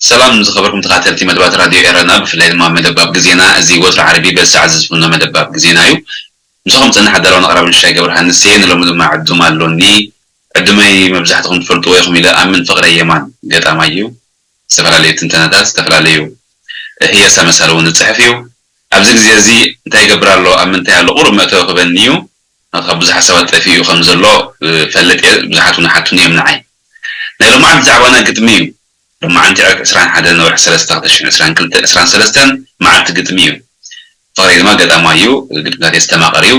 ሰላም ዝኸበርኩም ተኸታተልቲ መደባት ራድዮ ኤረና፣ ብፍላይ ድማ መደብ ኣብ ግዜና። እዚ ወትሩ ዓርቢ በዚ ሰዓት ዝዝፍኖ መደብ ኣብ ግዜና እዩ። ምሳኹም ዝጸንሕ ኣዳላውን ኣቕራብን ሽሻይ ገብረሃንስ እየ። ንሎሚ ድማ ዕዱም ኣሎኒ። ዕዱመይ መብዛሕትኹም ትፈልጥዎ ኢኹም ኢለ ኣምን፣ ፍቕረ የማን ገጣማይ እዩ። ዝተፈላለዩ ትንተናታት፣ ዝተፈላለዩ ህየሳ መሳሊ እውን ዝጽሕፍ እዩ። ኣብዚ ግዜ እዚ እንታይ ይገብር ኣሎ፣ ኣብ ምንታይ ኣሎ፣ ቁሩብ መእተዊ ክበኒ እዩ። ካብ ብዙሓት ሰባት ጠፊኡ ከም ዘሎ፣ እ፣ ፈልጥ እየ። ብዙሓት እውን ሓቱኒ እዮም ንዓይ። ናይ ሎማዓንቲ ዛዕባና ግጥሚ እዩ። ሎማዓንቲ ዕስራን ሓደን ወርሒ ሰለስተ ክልተ ሽሕን ዕስራን ክልተን፣ ዕስራን ሰለስተን መዓልቲ ግጥሚ እዩ። ፍቕረይ ድማ ገጣማይ እዩ፣ ግጥምታት የስተማቕር እዩ።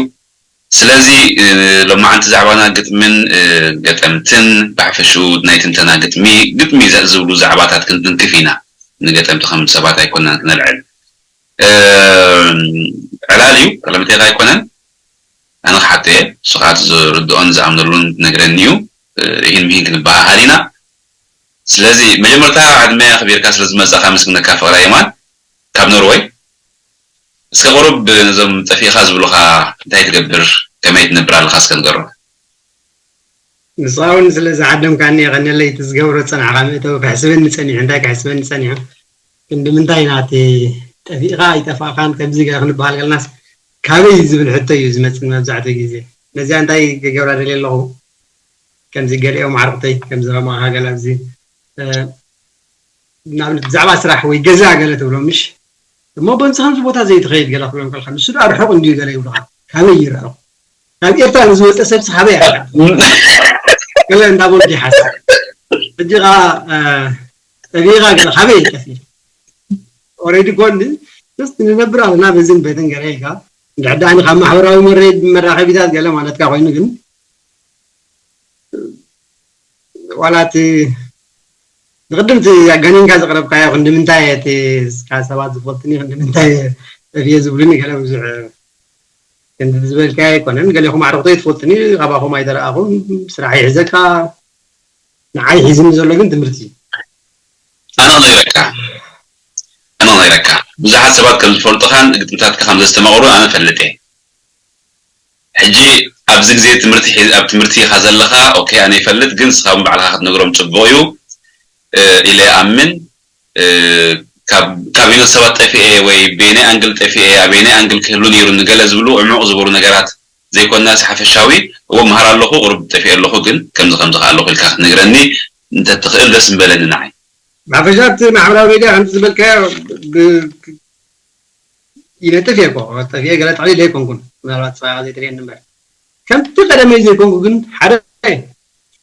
ስለዚ፣ እ፣ ሎማዓንቲ ዛዕባና ግጥምን፣ እ፣ ገጠምትን፣ ብሓፈሽኡ ናይ ትንተና ግጥሚ፣ ግጥሚ ዘ-፣ ዝብሉ ዛዕባታት ክንትንክፍ ኢና። ንገጠምቲ ከም ሰባት ኣይኮናን ክነልዕል። እ፣ ዕላል እዩ፣ ጠለመቴካ ኣይኮነን። ኣነ ክሓቶ እየ፣ ንሱ ከዓ እቲ ዝርድኦን ዝኣምነሉን ትነግረኒ እዩ። እ፣ ይህን ምሂን ክንበሃሃል ኢና። ስለዚ መጀመርታ ዕድመ ኣኽቢርካ ስለ ዝመጻኻ ኣመስግነካ ፍቕረ የማን ካብ ኖርወይ። እስከ ቁሩብ ነዞም ጠፊእኻ ዝብሉኻ እንታይ ትገብር፣ ከመይ ትነብር ኣለኻ እስከ ንገሮም። ንስኻ እውን ስለ ዝዓደምካኒ የቐንየለይ። እቲ ዝገብሮ ዝጸናሕካ መእተዊ ከሕስበኒ ጸኒሑ። እንታይ ከሕስበኒ ጸኒሑ? ክንዲ ምንታይ ኢና እቲ ጠፊእኻ ኣይጠፋእካን ከምዚ ገለ ክንበሃል ከለናስ ካበይ ዝብል ሕቶ እዩ ዝመጽእ መብዛሕትኡ ግዜ። ነዚኣ እንታይ ክገብራ ደልየ ኣለኹ? ከምዚ ገሊኦም ዓርኩተይ ከምዚ ከማኻ ገለ ኣብዚ፣ እ፣ ንኣብነት ብዛዕባ ስራሕ ወይ ገዛ ገለ ትብሎ ምሽ? እሞ በምዚ ከምዚ ቦታ ዘይትኸይድ ገለ ክብሎም ከለካ ንሱ ደኣ ርሑቕ እንድዩ ገለ ይብሉኻ። ካበይ ይርሕቕ? ካብ ኤርትራ ንዝመጸ ሰብሲ ካበይ ኣርሕቕ? ገለ እንዳበልኩ ይሓስብ። ሕጂ ኸኣ፣ እ፣ ጠፊእኻ ገለ ካበይ ጠፊእ? ኦሬዲ ኮን ስ ንነብር ኣለና በዝን በትን ገለ ኢልካ። እንድሕር ደኣ ካብ ማሕበራዊ መረ-፣ መራኸቢታት ገለ ማለትካ ኮይኑ ግን ዋላ እቲ ንቕድም እቲ ኣጋኒንካ ዘቕረብካዮ ክንዲ ምንታይ እየ እቲ እስካ ሰባት ዝፈልጥኒ ክንዲ ምንታይ እየ ጠፍየ ዝብሉኒ ገለ ብዙሕ ክንዲ ዝበልካዮ ኣይኮነን። ገሌኹም ኣዕሩኽተይ ትፈልጥኒ፣ ካባኹም ኣይተረኣኹን፣ ስራሕ ይሕዘካ። ንዓይ ሒዝኒ ዘሎ ግን ትምህርቲ እዩ። ኣነ ነይረካ፣ ኣነ ነይረካ። ብዙሓት ሰባት ከም ዝፈልጡኻን ግጥምታትካ ከም ዘስተማቕሩ ኣነ እፈልጥ እየ። ሕጂ ኣብዚ ግዜ ትምህርቲ ሒ-፣ ኣብ ትምህርቲ ኢኻ ዘለኻ፣ ኦኬ፣ ኣነ ይፈልጥ፣ ግን ንስኻ እውን ባዕልኻ ክትነግሮም ጽቡቕ እዩ፣ እ፣ ኢለ እኣምን። እ፣ ካብ፣ ካበየኖት ሰባት ጠፊኤ ወይ በየናይ ኣንግል ጠፊኤ፣ ኣበየናይ ኣንግል ክህሉ ነይሩ ንገለ ዝብሉ ዕሙቕ ዝበሩ ነገራት ዘይኮናስ ሓፈሻዊ፣ እዎ፣ መሃር ኣለኹ፣ ቁሩብ ጠፊኤ ኣለኹ፣ ግን ከምዚ ከምዚ ከኣ ኣለኹ ኢልካ ክትነግረኒ እንተትኽእል ደስ ምበለኒ ንዓይ። ብሓፈሻ እቲ ማሕበራዊ ሚድያ ከምቲ ዝበልካዮ ብ-፣ ይነጥፍ እየ እኮ፣ ጠፊኤ ገለ ጠቕሊለ ኣይኮንኩን፣ ምናልባት ንስኻ ዘይትርእየኒ እምበር። ከምቲ ቀደመይ ዘይኮንኩ ግን ሓደ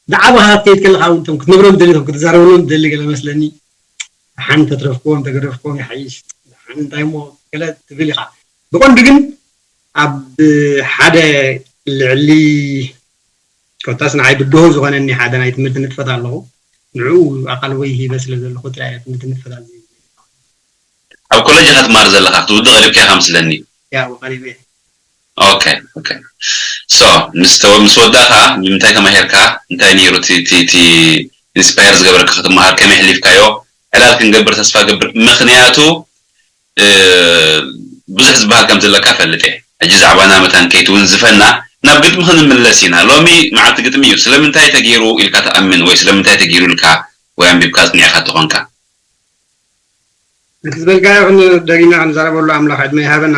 ዝዓበኻ ክትከይድ ከለኻ እውን እቶም ክትነግሮም ትደሊ፣ እቶም ክትዛረበሎም ትደሊ ገለ መስለኒ። ደሓን ተትረፍክዎም፣ ተገደፍክዎም ይሓይሽ። ደሓን እንታይ እሞ ገለ ትብል ኢኻ። ብቐንዱ ግን ኣብ ሓደ ልዕሊ ኮታስ ንዓይ ብድሆ ዝኾነኒ ሓደ ናይ ትምህርቲ ንጥፈት ኣለኹ። ንዕኡ ኣቓልቦይ ሂበ ስለ ዘለኹ ጥራይ እየ ትምህርቲ ንጥፈት ኣዝየ ኣብ ኮሌጅ ኢኻ ትመሃር ዘለኻ፣ ክትውድእ ቀሪብካ ኢኻ መስለኒ። ያ፣ ቀሪበ። ኦኬ፣ ኦኬ። ሶ፣ ምስ ተወ-፣ ምስ ወዳእካ ብምንታይ ተማሂርካ? እንታይ ነይሩ እቲ፣ እቲ፣ እቲ ኢንስፓየር ዝገበረካ ክትመሃር? ከመይ ኣሕሊፍካዮ? ዕላል ክንገብር ተስፋ ገብር። ምኽንያቱ፣ እ፣ ብዙሕ ዝበሃል ከም ዘለካ እፈልጥ እየ። ሕጂ ዛዕባና መታን ከይትውንዝፈና፣ ናብ ግጥሚ ክንምለስ ኢና። ሎሚ መዓልቲ ግጥሚ እዩ። ስለምንታይ ተገይሩ ኢልካ ትኣምን ወይ ስለምንታይ ተገይሩ ኢልካ ወይ ኣንቢብካ ኣጽኒዕካ ትኾንካ? እቲ ዝበልካዮ ክን-፣ ደጊምና ክንዛረበሉ ኣምላኽ ዕድመ ይሃበና።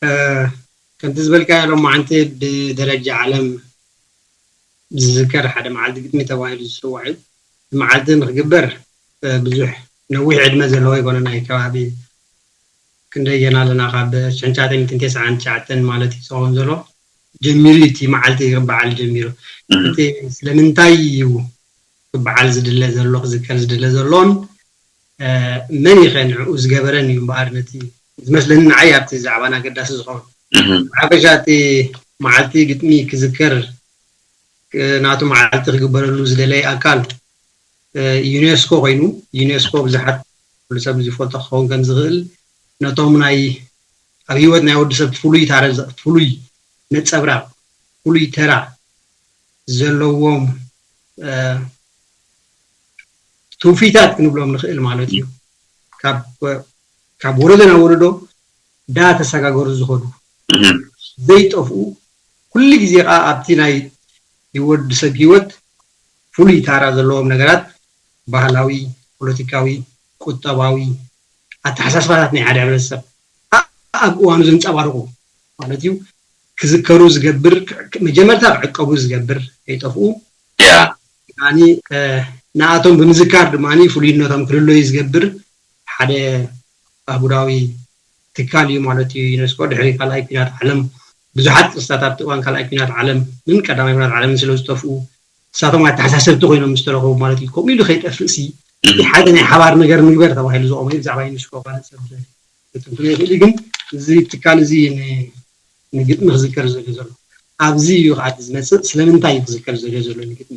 እ፣ ከምቲ ዝበልካዮ ሎማዓንቲ ብደረጃ ዓለም ዝዝከር ሓደ መዓልቲ ግጥሚ ተባሂሉ ዝስዋዕ እዩ። እቲ መዓልቲ ንክግበር፣ እ፣ ብዙሕ ነዊሕ ዕድመ ዘለዎ ኣይኮነን። ናይ ከባቢ ክንደይ ጌና ኣለና? ካብ ሽሕን ትሽዓተ ሚእትን ተስዓን ትሽዓተን ማለት እዩ ዝኸውን ዘሎ። ጀሚሩ እዩ እቲ መዓልቲ ክበዓል ጀሚሩ። እም። እቲ ስለምንታይ እዩ ክበዓል ዝድለ ዘሎ፣ ክዝከር ዝድለ ዘሎን፣ እ፣ መን እዩ ከ ንዕኡ ዝገበረን እዩ እምበኣር ነቲ ዝመስለኒ ንዓይ ኣብቲ ዛዕባና ኣገዳሲ ዝኸውን። ብሓፈሻ እቲ መዓልቲ ግጥሚ ክዝከር ናቱ መዓልቲ ክግበረሉ ዝደለየ ኣካል ዩኔስኮ ኮይኑ፣ ዩኔስኮ ብዙሓት ኩሉ ሰብ ዝፈልጦ ክኸውን ከም ዝኽእል፣ ነቶም ናይ ኣብ ህይወት ናይ ወዲ ሰብ ፍሉይ ታረ ፍሉይ ነጸብራቕ ፍሉይ ተራ ዘለዎም ትውፊታት ክንብሎም ንኽእል ማለት እዩ። ካብ ወለዶ ናብ ወለዶ ዳ ተሰጋገሩ ዝኸዱ ዘይጠፍኡ፣ ኩሉ ግዜ ከዓ ኣብቲ ናይ ወዲ ሰብ ህይወት ፍሉይ ታራ ዘለዎም ነገራት፣ ባህላዊ፣ ፖለቲካዊ፣ ቁጠባዊ ኣተሓሳስባታት ናይ ሓደ ሕብረተሰብ ኣብ እዋኑ ዘንፀባርቑ ማለት እዩ። ክዝከሩ ዝገብር፣ መጀመርታ ክዕቀቡ ዝገብር፣ ከይጠፍኡ። ንኣቶም ብምዝካር ድማ ፍሉይነቶም ክልለዩ ዝገብር ሓደ ኣህጉራዊ ትካል እዩ ማለት እዩ። ዩኔስኮ ድሕሪ ካልኣይ ኩናት ዓለም ብዙሓት ቅርስታት ኣብቲ እዋን ካልኣይ ኩናት ዓለም ምን ቀዳማይ ኩናት ዓለምን ስለ ዝጠፍኡ፣ ንሳቶም ኣተሓሳሰብቲ ኮይኖም ዝተረኸቡ ማለት እዩ። ከምኡ ኢሉ ከይጠፍእ ሲ እቲ ሓደ ናይ ሓባር ነገር ንግበር ተባሂሉ ዝቆመ እዩ። ብዛዕባ ዩኔስኮ ካልእ ሰብ ክትንትኖ ይኽእል እዩ። ግን እዚ ትካል እዚ ንግጥሚ ክዝከር ዝደልዮ ዘሎ ኣብዚ እዩ። ከዓቲ ዝመፅእ ስለምንታይ እዩ ክዝከር ዝደልዮ ዘሎ ንግጥሚ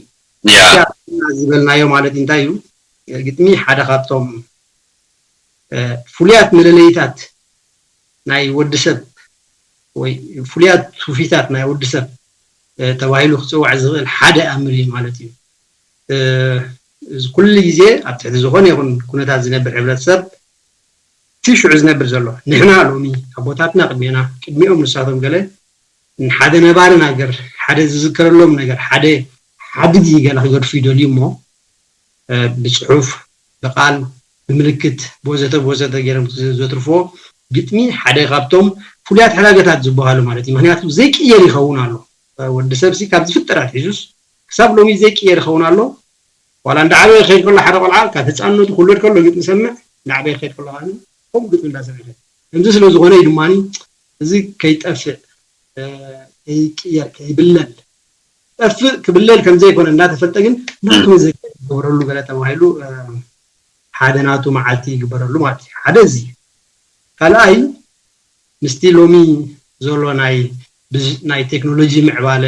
ዝበልናዮ ማለት እንታይ እዩ? ግጥሚ ሓደ ካብቶም ፍሉያት መለለይታት ናይ ወዲ ሰብ ወይ ፍሉያት ትውፊታት ናይ ወዲ ሰብ ተባሂሉ ክፅዋዕ ዝኽእል ሓደ ኣምር እዩ ማለት እዩ። ኩሉ ግዜ ኣብ ትሕቲ ዝኾነ ይኹን ኩነታት ዝነብር ሕብረተሰብ እቲ ሽዑ ዝነብር ዘሎ ንሕና ሎሚ ኣቦታትና ቅድሜና ቅድሚኦም ንሳቶም ገለ ንሓደ ነባሪ ነገር ሓደ ዝዝከረሎም ነገር ሓደ ሓድጊ ገለ ክገድፉ ይደልዩ እሞ ብፅሑፍ ብቃል ብምልክት ብወዘተ ብወዘተ ገይሮም ዘትርፎ ግጥሚ ሓደ ካብቶም ፍሉያት ሕዳገታት ዝበሃሉ ማለት እዩ። ምክንያቱ ዘይቅየር ይኸውን ኣሎ። ወዲ ሰብ ሲ ካብ ዝፍጠር ኣትሒዙስ ክሳብ ሎሚ ዘይቅየር ይኸውን ኣሎ። ዋላ እንዳ ዓበየ ክኸይድ ከሎ ሓደ ቆልዓ ካብ ህፃንነቱ ክውለድ ከሎ ግጥሚ ሰምዕ፣ እንዳ ዓበየ ክኸይድ ከሎ ከዓኒ ከምኡ ግጥሚ እንዳሰምዐ ከምዚ ስለ ዝኾነ እዩ ድማ እዚ ከይጠፍእ ከይቅየር ከይብለል ጠፍእ ክብለል ከም ዘይኮነ እንዳተፈልጠ ግን ናቱ መዘከሪ ይግበረሉ ገለ ተባሂሉ ሓደ ናቱ መዓልቲ ይግበረሉ ማለት እዩ። ሓደ እዚ ካልኣይ ምስቲ ሎሚ ዘሎ ናይ ናይ ቴክኖሎጂ ምዕባለ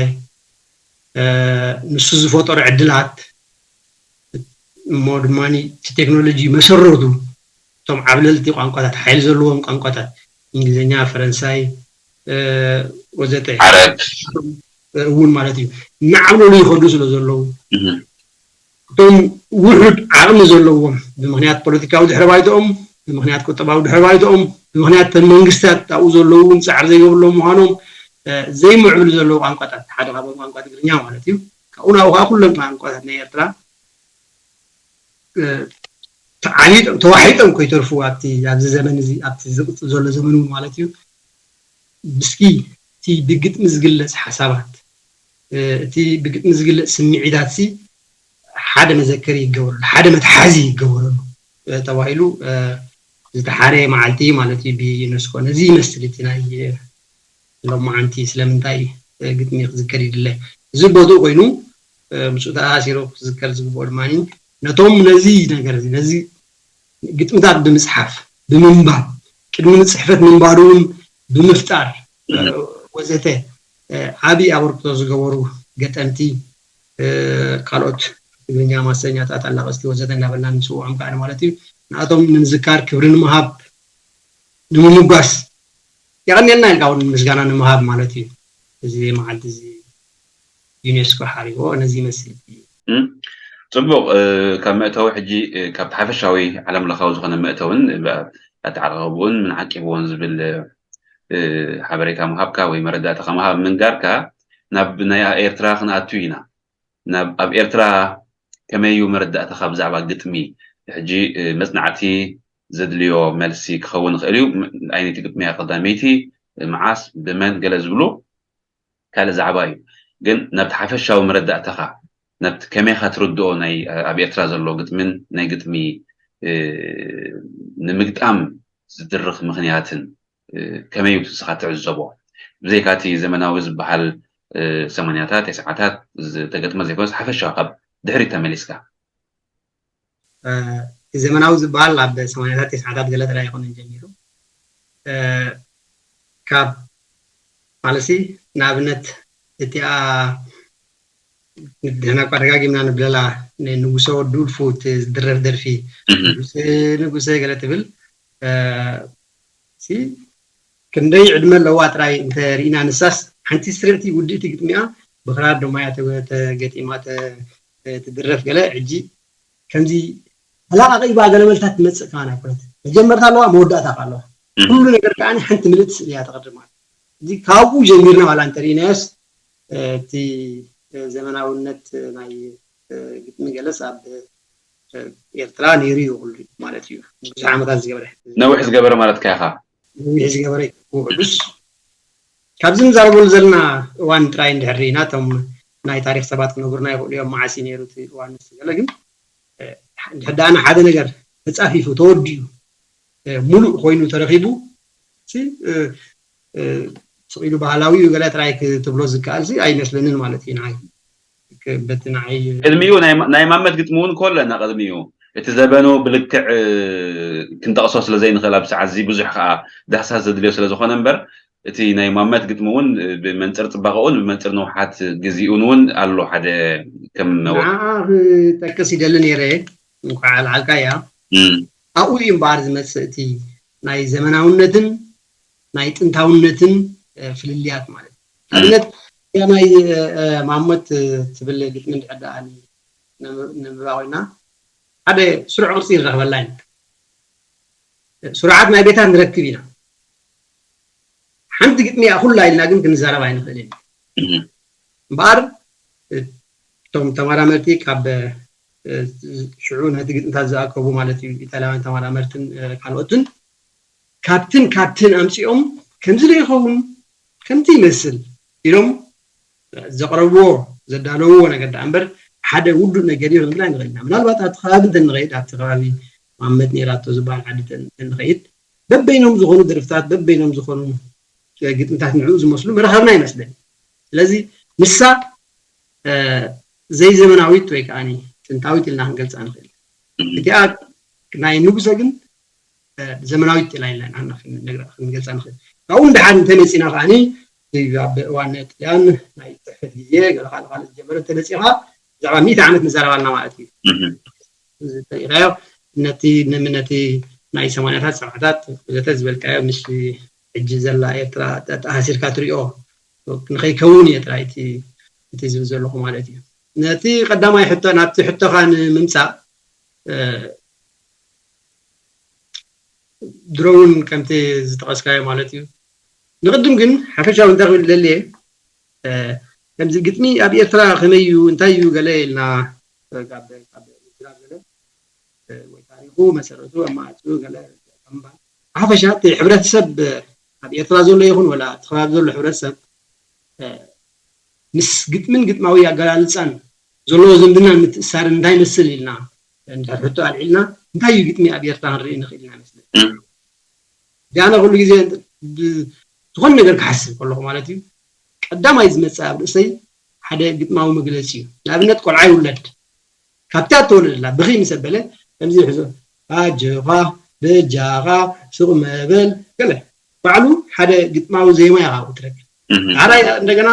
ንሱ ዝፈጠሮ ዕድላት እሞ ድማ እቲ ቴክኖሎጂ መሰረቱ እቶም ዓብለልቲ ቋንቋታት ሓይሊ ዘለዎም ቋንቋታት እንግሊዝኛ፣ ፈረንሳይ ወዘተ እውን ማለት እዩ እናዓብለሉ ይኸዱ ስለ ዘለዉ እቶም ውሑድ ዓቕሚ ዘለዎም ብምኽንያት ፖለቲካዊ ድሕረ ባይተኦም ብምኽንያት ቁጠባዊ ድሕረ ባይተኦም ብምኽንያት ተን መንግስታት ኣብኡ ዘለዉ እውን ፃዕሪ ዘይገብርሎም ምዃኖም ዘይምዕብሉ ዘለዉ ቋንቋታት ሓደ ካብኦም ቋንቋ ትግርኛ ማለት እዩ። ካብኡ ናብኡ ከዓ ኩሎም ቋንቋታት ናይ ኤርትራ ተዋሒጦም ከይተርፉ ኣብቲ ኣብዚ ዘመን እዚ ኣብቲ ዝቕፅል ዘሎ ዘመን እውን ማለት እዩ። ምስኪ እቲ ብግጥሚ ዝግለፅ ሓሳባት እቲ ብግጥሚ ዝግለፅ ስምዒታት ሲ ሓደ መዘከሪ ይገበረሉ ሓደ መትሓዚ ይገበረሉ ተባሂሉ ዝተሓረየ መዓልቲ ማለት እዩ ብዩነስኮ። ነዚ ይመስል እቲ ናይ ሎማዓንቲ ስለምንታይ ግጥሚ ክዝከር ይድለ። እዚ ቦትኡ ኮይኑ ምስኡ ተኣሳሲሩ ክዝከር ዝግብኦ ድማ ነቶም ነዚ ነገር እዚ ነዚ ግጥምታት ብምፅሓፍ ብምንባብ ቅድሚ ጽሕፈት ምንባሩ እውን ብምፍጣር ወዘተ ዓብዪ ኣበርክቶ ዝገበሩ ገጠምቲ ካልኦት ትግርኛ ማሰኛታት ኣላቐስቲ ወዘተ እንዳበልና ንስውዖም ከዓ ማለት እዩ። ንኣቶም ንምዝካር ክብሪ ንምሃብ ንምምጓስ የቐንየልና ኢልካ እውን ምስጋና ንምሃብ ማለት እዩ። እዚ መዓልቲ እዚ ዩኔስኮ ሓሪዎ ነዚ ይመስል። ጽቡቕ። ካብ መእተዊ ሕጂ ካብቲ ሓፈሻዊ ዓለም ለኻዊ ዝኾነ መእተውን ኣተዓራረብኡን ምን ዓቂብዎን ዝብል ሓበሬታ ምሃብካ ወይ መረዳእታ ከምሃብ ምንጋርካ ናብ ናይ ኤርትራ ክንኣቱ ኢና። ናብ ኣብ ኤርትራ ከመይ እዩ መረዳእታኻ ብዛዕባ ግጥሚ? ሕጂ መጽናዕቲ ዘድልዮ መልሲ ክኸውን ይኽእል እዩ። ኣይነይቲ ግጥሚ እያ ቀዳመይቲ፣ መዓስ፣ ብመን፣ ገለ ዝብሉ ካልእ ዛዕባ እዩ። ግን ናብቲ ሓፈሻዊ መረዳእታኻ ናብቲ ከመይኻ ትርድኦ ናይ ኣብ ኤርትራ ዘሎ ግጥምን ናይ ግጥሚ ንምግጣም ዝድርኽ ምኽንያትን ከመይ እዩ ንስኻ ትዕዘቦ? ብዘይካ እቲ ዘመናዊ ዝበሃል ሰማንያታት ተስዓታት ዝተገጥመ ዘይኮነስ ሓፈሻዊ ካብ ድሕሪት ተመሊስካ እቲ ዘመናዊ ዝበሃል ኣብ ሰማንያታት ተስዓታት ገለ ጥራይ ኣይኮነን ጀሚሩ ካብ ማለትሲ ንኣብነት እቲኣ ንሕና እኳ ደጋጊምና ንብለላ ንንጉሰ ወዲ ውልፉ እቲ ዝድረፍ ደርፊ ንጉሰ ንጉሰ ገለ ትብል እ፣ ሲ ክንደይ ዕድመ ኣለዋ ጥራይ እንተ ርኢና ንሳስ ሓንቲ ስርዕቲ ውድእቲ ግጥሚኣ ብክራር ድማ እያ ተገ- ተገጢማ ተ- ትድረፍ ገለ ሕጂ ከምዚ ተላቃቂባ ገለ መልታት ትመፅእ ከማን ኣይኮነት መጀመርታ ኣለዋ መወዳእታ ከ ኣለዋ ኩሉ ነገር ከዓ ሓንቲ ምልእቲ ስእሊ እያ ተቐድማ እዚ ካብኡ ጀሚርና ዋላ እንተርኢናዮስ እቲ ዘመናውነት ናይ ግጥሚ ገለስ ኣብ ኤርትራ ነይሩ እዩ ኩሉ ማለት እዩ ብዙሕ ዓመታት ዝገበረ ነዊሕ ዝገበረ ማለት ከ ኢኻ ነዊሕ ዝገበረ እዩ ቅዱስ ካብዚ ንዛረበሉ ዘለና እዋን ጥራይ እንድሕር ርኢና እቶም ናይ ታሪክ ሰባት ክነግሩና ይኽእሉ እዮም መዓስ እዩ ነይሩ እቲ እዋን ንስ ገለ ግን እንድሕር ደኣ ሓደ ነገር ተፃፊፉ ተወዲኡ ሙሉእ ኮይኑ ተረኺቡ ስቕ ኢሉ ባህላዊ እዩ ገለ ጥራይ ክትብሎ ዝከኣል ኣይመስለንን ማለት እዩ ንዓይ በቲ ንዓይ ቅድሚኡ ናይ ማመት ግጥሚ እውን ከሎ እና ቅድሚኡ እቲ ዘበኑ ብልክዕ ክንጠቕሶ ስለ ዘይንኽእል ኣብ ሰዓት እዚ ብዙሕ ከዓ ዳህሳስ ዘድልዮ ስለ ዝኾነ እምበር እቲ ናይ ማመት ግጥሚ እውን ብመንፅር ፅባቐኡን ብመንፅር ንውሓት ግዜኡን እውን ኣሎ ሓደ ከም መወ ንዓ ክጠቅስ ይደሊ ነይረ እንኳዕ ኣልዓልካ እያ ኣብኡ እዩ እምበኣር ዝመፅእ እቲ ናይ ዘመናውነትን ናይ ጥንታውነትን ፍልልያት ማለት እዩ ኣብነት ናይ ማሞት ትብል ግጥሚ እንድሕር ደኣ ንምባ ኮይና ሓደ ስሩዕ ቅርፂ ንረኽበላ ኢና ስሩዓት ናይ ቤታት ንረክብ ኢና ሓንቲ ግጥሚ እያ ኩላ ኢልና ግን ክንዛረብ ኣይንኽእልን እምበኣር እቶም ተመራመርቲ ካብ ሽዑ ነቲ ግጥምታት ዝኣከቡ ማለት እዩ ኢጣልያውያን ተመራመርትን ካልኦትን ካብትን ካብትን ኣምፂኦም ከምዚ ዶ ይኸውን ከምቲ ይመስል ኢሎም ዘቕረብዎ ዘዳለውዎ ነገር ደኣ እምበር ሓደ ውዱእ ነገር እዩ ክንብል ኣይንኽእል ኢና ምናልባት ኣብቲ ከባቢ እንተ ንኸይድ ኣብቲ ከባቢ ማመት ነይራቶ ዝበሃል ዓዲ እንተ ንኸይድ በበይኖም ዝኾኑ ደርፍታት በበይኖም ዝኾኑ ግጥምታት ንዕኡ ዝመስሉ መራኸብና ይመስለኒ ስለዚ ንሳ ዘይዘመናዊት ወይ ከዓ ጥንታዊት ኢልና ክንገልፃ ንኽእል እቲኣ ናይ ንጉሰ ግን ዘመናዊት ኢላ ኢልና ንሓና ክንነግራ ክንገልፃ ንኽእል ካብኡ ንደሓር እንተመፂና ከዓ ኣብ እዋን ጥልያን ናይ ፅሕፈት ግዜ ገለ ካልእ ካልእ ዝጀመረ እንተመፂኻ ብዛዕባ ሚእቲ ዓመት ንዛረብ ኣለና ማለት እዩ ተሪኢኻዮ ነቲ ነቲ ናይ ሰማንያታት ሰብዓታት ወዘተ ዝበልካዮ ምስ ሕጂ ዘላ ኤርትራ ኣተኣሳሲርካ ትሪኦ ንኸይከውን እየ ጥራይ እቲ ዝብል ዘለኹ ማለት እዩ ነቲ ቀዳማይ ሕቶ ናብቲ ሕቶኻ ንምምፃእ ድሮ እውን ከምቲ ዝጠቐስካዮ ማለት እዩ ንቅድም ግን ሓፈሻዊ እንታይ ክብል ደልየ ከምዚ ግጥሚ ኣብ ኤርትራ ከመይ እዩ እንታይ እዩ ገለ ኢልና ወይ ታሪኹ መሰረቱ ኣማዕፅኡ ገለ ምባል ሓፈሻ እቲ ሕብረተሰብ ኣብ ኤርትራ ዘሎ ይኹን ወላ እቲ ከባቢ ዘሎ ሕብረተሰብ ምስ ግጥምን ግጥማዊ ኣገላልፃን ዘለዎ ዝምድናን ምትእሳርን እንታይ መስል ኢልና እንድሕር ሕቶ ኣልዒልና እንታይ እዩ ግጥሚ ኣብ ኤርትራ ክንርኢ ንኽእል ኢና መስለኒ ጃነ ኩሉ ግዜ ዝኾነ ነገር ክሓስብ ከለኹ ማለት እዩ ቀዳማይ ዝመፅእ ኣብ ርእሰይ ሓደ ግጥማዊ መግለፂ እዩ ንኣብነት ቆልዓ ይውለድ ካብታ እተወለደላ ብኺ ምስ ኣበለ ከምዚ ይሕዞ ኣጆኻ በጃኻ ስቕ መበል ገለ ባዕሉ ሓደ ግጥማዊ ዜማ ኢኻ ትረክብ ዳሕራይ እንደገና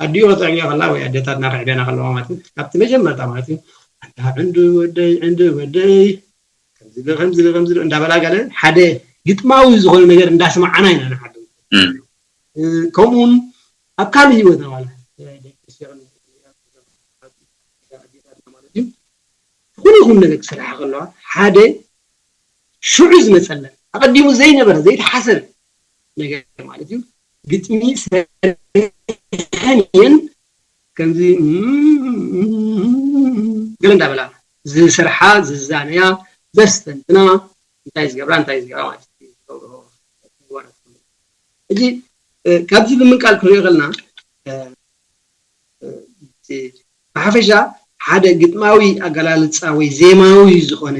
ኣዲኡ ከጥዕምዮ ከላ ወይ ኣዴታትና ከዕብያና ከለዋ ማለት እዩ ካብቲ መጀመርታ ማለት እዩ ኣንታ ዕንዱ ወደይ ዕንዱ ወደይ ከምዚ ከምዚ ከምዚ እንዳበላ ገለ ሓደ ግጥማዊ ዝኾነ ነገር እንዳስማዓና ኢና ንዓዱ ከምኡውን ኣብ ካልእ ህይወትና ማለት ደቂ ኣንስትዮ ዝኾነ ይኹን ነገር ክሰርሓ ከለዋ ሓደ ሽዑ ዝመፀለን ኣቐዲሙ ዘይነበረ ዘይተሓሰበ ነገር ማለት እዩ ግጥሚ ሰሪሐን እየን ከምዚ ገለ እንዳበላ ዝሰርሓ ዝዛነያ ዘስተንትና እንታይ ዝገብራ እንታይ ዝገብራ ማለት እዩ ሕጂ ካብዚ ብምንቃል ክንሪኦ ከለና ብሓፈሻ ሓደ ግጥማዊ ኣገላልፃ ወይ ዜማዊ ዝኾነ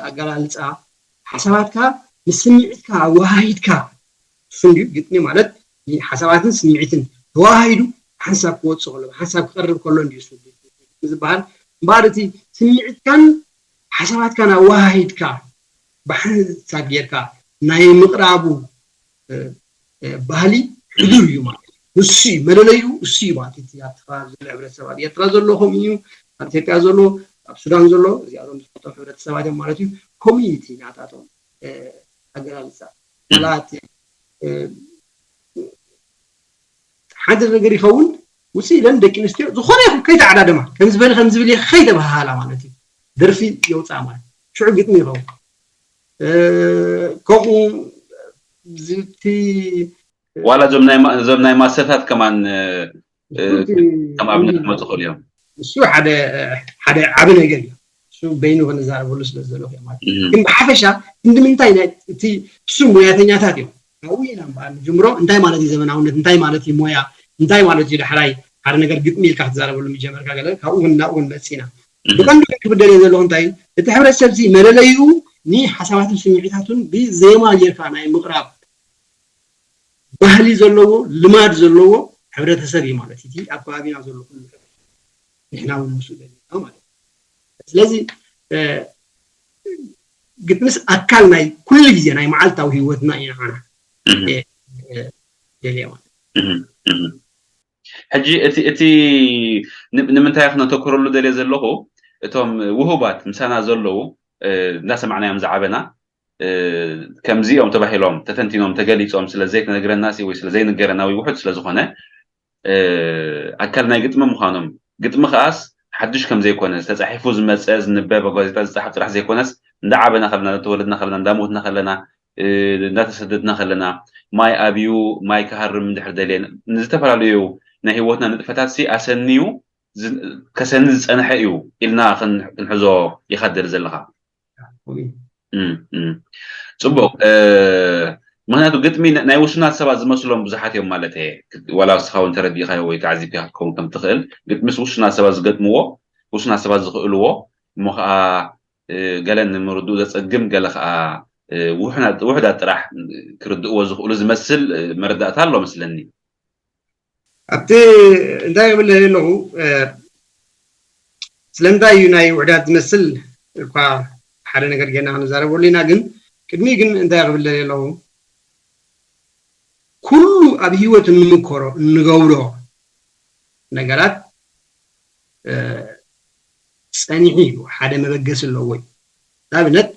ኣገላልፃ ሓሳባትካ ምስ ስምዒትካ ኣወሃሂድካ እሱ እንድዩ ግጥሚ ማለት ሓሳባትን ስምዒትን ተወሃሂዱ ሓንሳብ ክወፅእ ከሎ ሓንሳብ ክቐርብ ከሎ እንድዩ ዝበሃል እምበኣር እቲ ስምዒትካን ሓሳባትካን ኣወሃሂድካ ብሓንሳብ ጌርካ ናይ ምቕራቡ ባህሊ ሕዱር እዩ ማለት እዩ። ንሱ እዩ መለለዩ፣ እሱ እዩ ማለት እቲ ኣብቲ ከባቢ ዘሎ ሕብረተሰብ፣ ኣብ ኤርትራ ዘሎ ከምኡ እዩ፣ ኣብ ኢትዮጵያ ዘሎ፣ ኣብ ሱዳን ዘሎ፣ እዚኣቶም ዝፈልጦም ሕብረተሰባት እዮም ማለት እዩ። ከምኡ እዩ እቲ ናታቶም ኣገላልፃ። ዋላ እቲ ሓንቲ ነገር ይኸውን ውፅእ ኢለን ደቂ ኣንስትዮ ዝኾነ ይኹን ከይተዓዳደማ ከምዚ በሊ ከምዚ ብሊ ከይተባሃላ ማለት እዩ። ደርፊ የውፅኣ ማለት ሽዑ ግጥሚ ይኸውን። ከምኡ ዝብቲ ዋላ እዞም ናይ ማሰታት ከማን ከም ኣብነት ክመፁ ክእሉ እዮም። እሱ ሓደ ሓደ ዓቢ ነገር እዩ። እሱ በይኑ ክንዛረበሉ ስለ ዝደለኹ ማለት ግን ብሓፈሻ ክንዲ ምንታይ እቲ እሱ ሞያተኛታት እዮም። ካብኡ ኢና እምበኣር ንጅምሮ። እንታይ ማለት እዩ ዘመናውነት? እንታይ ማለት እዩ ሞያ? እንታይ ማለት እዩ ዳሕራይ ሓደ ነገር ግጥሚ ኢልካ ክትዛረበሉ ምጀመርካ ገለ ካብኡ እውን ናብኡ ክንመፅእ ኢና። ብቐንዱ ክብል ደልየ ዘለኹ እንታይ እቲ ሕብረተሰብ እዚ መለለይኡ ንሓሳባትን ስምዒታቱን ብዜማ ጌርካ ናይ ምቕራብ ባህሊ ዘለዎ ልማድ ዘለዎ ሕብረተሰብ እዩ ማለት እቲ ኣብ ከባቢና ዘሎ ኩሉ ንሕና እውን ምስኡ ዘለና ማለት እዩ። ስለዚ ግጥምስ ኣካል ናይ ኩሉ ግዜ ናይ መዓልታዊ ህይወትና እዩ ንዓና ደልየ ማለት ሕጂ እቲ እቲ ንምንታይ ክነተኩረሉ ደልየ ዘለኹ እቶም ውሁባት ምሳና ዘለዉ እንዳሰማዕናዮም ዝዓበና ከምዚኦም ተባሂሎም ተተንቲኖም ተገሊፆም ስለ ዘይተነግረና ወይ ስለ ዘይንገረና ወይ ውሑድ ስለ ዝኾነ ኣካል ናይ ግጥሚ ምዃኖም ግጥሚ ከኣስ ሓዱሽ ከም ዘይኮነ ተፃሒፉ ዝመፀ ዝንበብ ኣብ ጋዜጣ ዝፀሓፍ ጥራሕ ዘይኮነስ እንዳዓበና ከለና እንዳተወለድና ከለና እንዳሞትና ከለና እንዳተሰደድና ከለና ማይ ኣብዩ ማይ ክሃርም እንድሕር ደልየ ንዝተፈላለዩ ናይ ህይወትና ንጥፈታት ሲ ኣሰንዩ ከሰኒ ዝፀንሐ እዩ ኢልና ክንሕዞ ይካደል ዘለካ። ፅቡቅ። ምክንያቱ ግጥሚ ናይ ውሱናት ሰባት ዝመስሎም ብዙሓት እዮም ማለት እየ። ዋላ ንስኻ እውን ተረዲእካዮ ወይ ተዓዚብካ ክትከውን ከም ትኽእል። ግጥሚስ ውሱናት ሰባት ዝገጥምዎ፣ ውሱናት ሰባት ዝኽእልዎ እሞ ከዓ ገለ ንምርድኡ ዘፀግም ገለ ከዓ ውሑዳት ጥራሕ ክርድእዎ ዝኽእሉ ዝመስል መረዳእታ ኣሎ መስለኒ። ኣብቲ እንታይ ክብል ኣለኹ ስለምንታይ እዩ ናይ ውሕዳት ዝመስል እኳ ሓደ ነገር ጌና ክንዛረበሉ ኢና። ግን ቅድሚ ግን እንታይ ክብል ኣለኹ ኩሉ ኣብ ህይወት እንምከሮ እንገብሮ ነገራት ፀኒሑ እዩ ሓደ መበገሲ ኣለዎ እዩ። ንኣብነት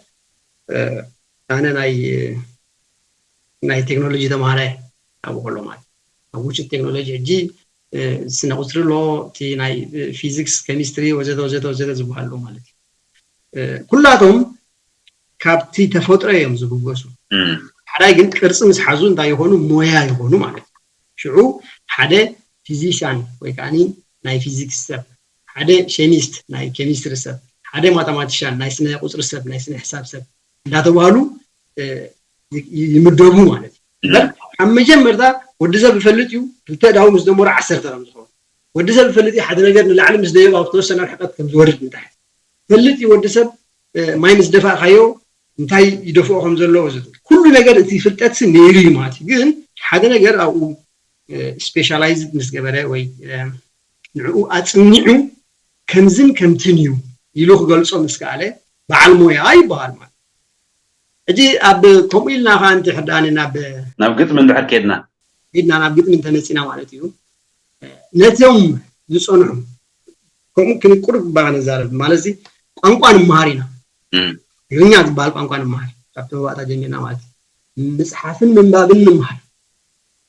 ኣነ ናይ ናይ ቴክኖሎጂ ተምሃራይ ኣብኡ ከሎ ማለት ኣብ ውሽጢ ቴክኖሎጂ ሕጂ ስነ ቁፅሪ ኣሎ እቲ ናይ ፊዚክስ ኬሚስትሪ ወዘተ ወዘተ ወዘተ ዝበሃሉ ማለት እዩ። ኩላቶም ካብቲ ተፈጥሮ እዮም ዝብገሱ። ሓዳይ ግን ቅርፂ ምስ ሓዙ እንታይ ይኾኑ ሞያ ይኾኑ ማለት እዩ። ሽዑ ሓደ ፊዚሽያን ወይ ከዓ ናይ ፊዚክስ ሰብ ሓደ ሸሚስት ናይ ኬሚስትሪ ሰብ ሓደ ማታማቲሻን ናይ ስነ ቁፅሪ ሰብ ናይ ስነ ሕሳብ ሰብ እንዳተባህሉ ይምደቡ ማለት እዩ። ካብ መጀመርታ ወዲ ሰብ ይፈልጥ እዩ ክልተ ዳዊ ምስ ደመሩ ዓሰርተ ከም ዝኸውን ወዲ ሰብ ይፈልጥ እዩ ሓደ ነገር ንላዕሊ ምስ ደየብ ኣብ ተወሰነ ርሕቀት ከም ዝወርድ እንታይ ይፈልጥ እዩ ወዲ ሰብ ማይ ምስ ደፋእካዮ እንታይ ይደፍኦ ከም ዘለዎ ኩሉ ነገር እቲ ፍልጠት ነይሩ እዩ ማለት እዩ። ግን ሓደ ነገር ኣብኡ ስፔሻላይዝ ምስ ገበረ ወይ ንዕኡ ኣፅኒዑ ከምዝን ከምትን እዩ ኢሉ ክገልፆ ምስ ከኣለ በዓል ሞያ ይበሃል ማለት ሕጂ ኣብ ከምኡ ኢልና ከዓ እንተ ሕዳኒ ናብ ናብ ግጥሚ እንድሕር ከድና ኢድና ናብ ግጥሚ እንተመፂና ማለት እዩ ነቶም ዝፀንሑ ከምኡ ክንቁርብ ባህ ንዛረብ ማለት እዚ ቋንቋ ንምሃር ኢና ትግርኛ ዝበሃል ቋንቋ ንምሃር ካብቲ መባእታ ጀሚርና ማለት እዩ ምፅሓፍን ምንባብን ንምሃር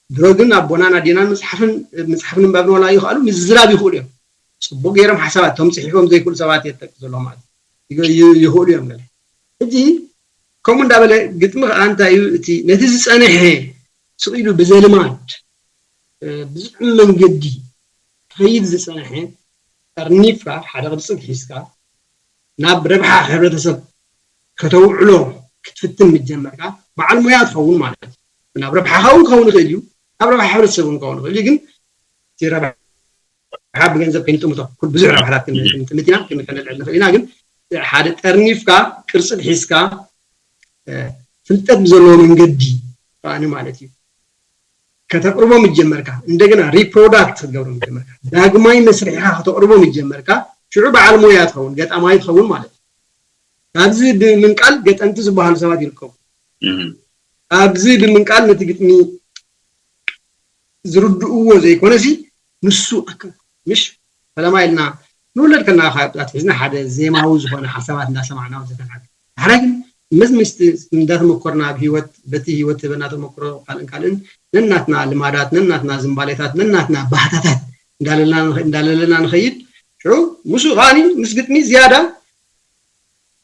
ድሮ ግን ኣቦናን ኣዴናን መፅሓፍን መፅሓፍን ምንባብን ዋላ ይኽኣሉ ምዝራብ ይኽእሉ እዮም ፅቡቅ ገይሮም ሓሳባት እቶም ፅሒፎም ዘይክእሉ ሰባት የጠቅ ዘሎ ማለት ይኽእሉ እዮም ገለ ሕጂ ከምኡ እንዳበለ ግጥሚ ከዓ እንታይ እዩ እቲ ነቲ ዝፀንሐ ስቕ ኢሉ ብዘልማድ ብዙሕ መንገዲ ክኸይድ ዝፀንሐ ጠርኒፍካ ሓደ ቅርፂ ሒዝካ ናብ ረብሓ ሕብረተሰብ ከተውዕሎ ክትፍትን ምጀመርካ በዓል ሞያ ትኸውን ማለት እዩ ናብ ረብሓኻ እውን ክኸውን ይኽእል እዩ ናብ ረብሓ ሕብረተሰብ እውን ክኸውን ይኽእል እዩ ግን እቲ ረብሓ ብገንዘብ ከይንጥምቶ ኩል ብዙሕ ረብሓታት ክንጥምት ኢና ክንልዕል ንኽእል ኢና ግን ሓደ ጠርኒፍካ ቅርፂ ሒዝካ ፍልጠት ብዘለዎ መንገዲ ከኣኒ ማለት እዩ ከተቅርቦ ምጀመርካ እንደገና ሪፕሮዳክት ክትገብሮ ምጀመርካ ዳግማይ መስርሒካ ከተቅርቦ ምጀመርካ ሽዑ በዓል ሞያ ትኸውን ገጣማይ ትኸውን ማለት እዩ ኣብዚ ብምንቃል ገጠምቲ ዝበሃሉ ሰባት ይርከቡ ኣብዚ ብምንቃል ነቲ ግጥሚ ዝርድእዎ ዘይኮነሲ ንሱ ኣካ ምሽ ፈለማ ኢልና ንውለድ ከለና ካብ ኣትሒዝና ሓደ ዜማዊ ዝኾነ ሓሳባት እንዳሰማዕና ወዘተ ንዓቢ። ድሕራይ ግን ምስ ምስቲ እንዳተመኮርና ኣብ ህይወት በቲ ህይወት ትህበና ተመክሮ ካልእን ካልእን ነናትና ልማዳት ነናትና ዝንባሌታት ነናትና ባህታታት እንዳለለና ንኸ- እንዳለለና ንኸይድ ሽዑ ምስኡ ከዓኒ ምስ ግጥሚ ዝያዳ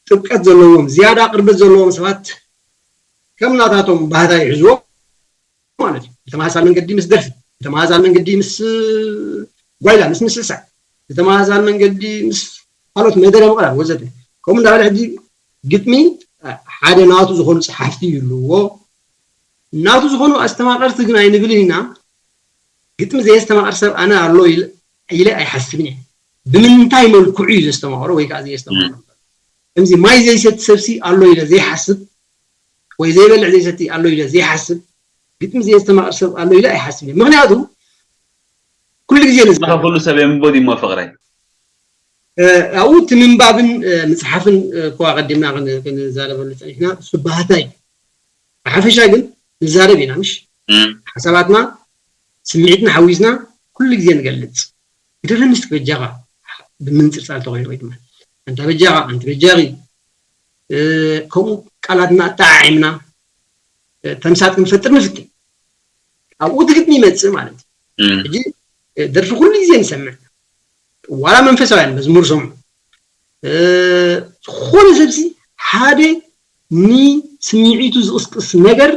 ጥብቀት ዘለዎም ዝያዳ ቅርበት ዘለዎም ሰባት ከም ናታቶም ባህታ ይሕዝዎም ማለት እዩ። ብተመሳሳሊ መንገዲ ምስ ደርፊ፣ ብተመሳሳሊ መንገዲ ምስ ጓይላ፣ ምስ ምስሳዕ፣ ብተመሳሳሊ መንገዲ ምስ ካልኦት መደረ ምቕራብ ወዘተ ከምኡ እንዳበለ ሕጂ ግጥሚ ሓደ ናቱ ዝኾኑ ፀሓፍቲ ይህልዎ ናቱ ዝኾኑ ኣስተማቐርቲ ግን ኣይንብልን ኢና። ግጥሚ ዘየስተማቐር ሰብ ኣነ ኣሎ ኢለ ኣይሓስብን እየ። ብምንታይ መልክዑ እዩ ዘስተማቐሮ ወይ ከዓ ዘየስተማቐሮ ከምዚ ማይ ዘይሰቲ ሰብሲ ኣሎ ኢለ ዘይሓስብ ወይ ዘይበልዕ ዘይሰቲ ኣሎ ኢለ ዘይሓስብ ግጥሚ ዘየስተማቐር ሰብ ኣሎ ኢለ ኣይሓስብ እየ። ምክንያቱ ኩሉ ግዜ ንዝኸ ኩሉ ሰብ የንቦ ዲሞ ፍቕረይ ኣብኡ እቲ ምንባብን ምፅሓፍን እኮ ኣቐዲምና ክንዛረበሉ ፀኒሕና እሱ ባህታ እዩ። ብሓፈሻ ግን ንዛረብ ኢና ምሽ ሓሳባትና ስምዒትና ሓዊስና ኩሉ ግዜ ንገልፅ ግደፈንስ በጃኻ ብምንፅርፃር ተኮይኑ ወይ ድማ ኣንታ በጃኻ ኣንቲ በጃኺ ከምኡ ቃላትና ኣጠዓዒምና ተምሳጥ ክንፈጥር ንፍትን ኣብኡ እቲ ግጥሚ ይመፅእ ማለት እዩ ሕጂ ደርፊ ኩሉ ግዜ ንሰምዕ ዋላ መንፈሳውያን መዝሙር ሰምዑ ዝኾነ ሰብሲ ሓደ ንስምዒቱ ዝቕስቅስ ነገር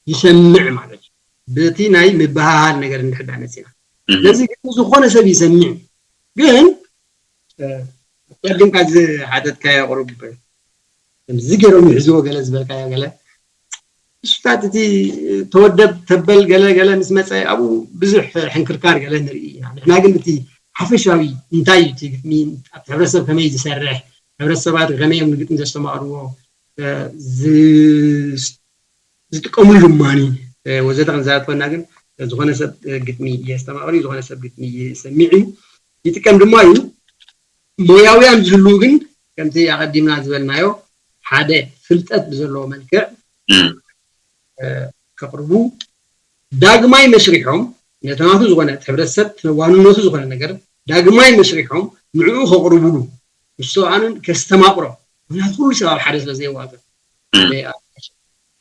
ይሰምዕ ማለት እዩ በቲ ናይ ምብሃሃል ነገር እንድሕዳ መፅና ስለዚ ግን ዝኾነ ሰብ ይሰምዕ ግን ኣቀድምካ ዝሓተትካዮ ቁሩብ ከምዚ ገይሮም ይሕዝዎ ገለ ዝበልካዮ ገለ እሱታት እቲ ተወደብ ተበል ገለ ገለ ምስ መፀ ኣብኡ ብዙሕ ሕንክርካር ገለ ንርኢ ኢና ንሕና ግን እቲ ሓፈሻዊ እንታይ እዩ እቲ ግጥሚ ኣብቲ ሕብረተሰብ ከመይ ዝሰርሕ ሕብረተሰባት ከመይ እዮም ንግጥሚ ዘስተማቕርዎ ዝጥቀምሉ ድማ ወዘተ ክንዛረብ ኮና ግን ዝኾነ ሰብ ግጥሚ የስተማቕር እዩ ዝኾነ ሰብ ግጥሚ ይሰሚዕ እዩ ይጥቀም ድማ እዩ ሞያውያን ዝህልው ግን ከምቲ ኣቐዲምና ዝበልናዮ ሓደ ፍልጠት ብዘለዎ መልክዕ ከቕርቡ ዳግማይ መስሪሖም ነቲ ናቱ ዝኾነ እቲ ሕብረተሰብ ዋንነቱ ዝኾነ ነገር ዳግማይ መስሪሖም ንዕኡ ከቕርቡሉ ንሱ ኣንን ከስተማቕሮ ምክንያቱ ኩሉ ሰብ ኣብ ሓደ ስለ ዘይዋዘ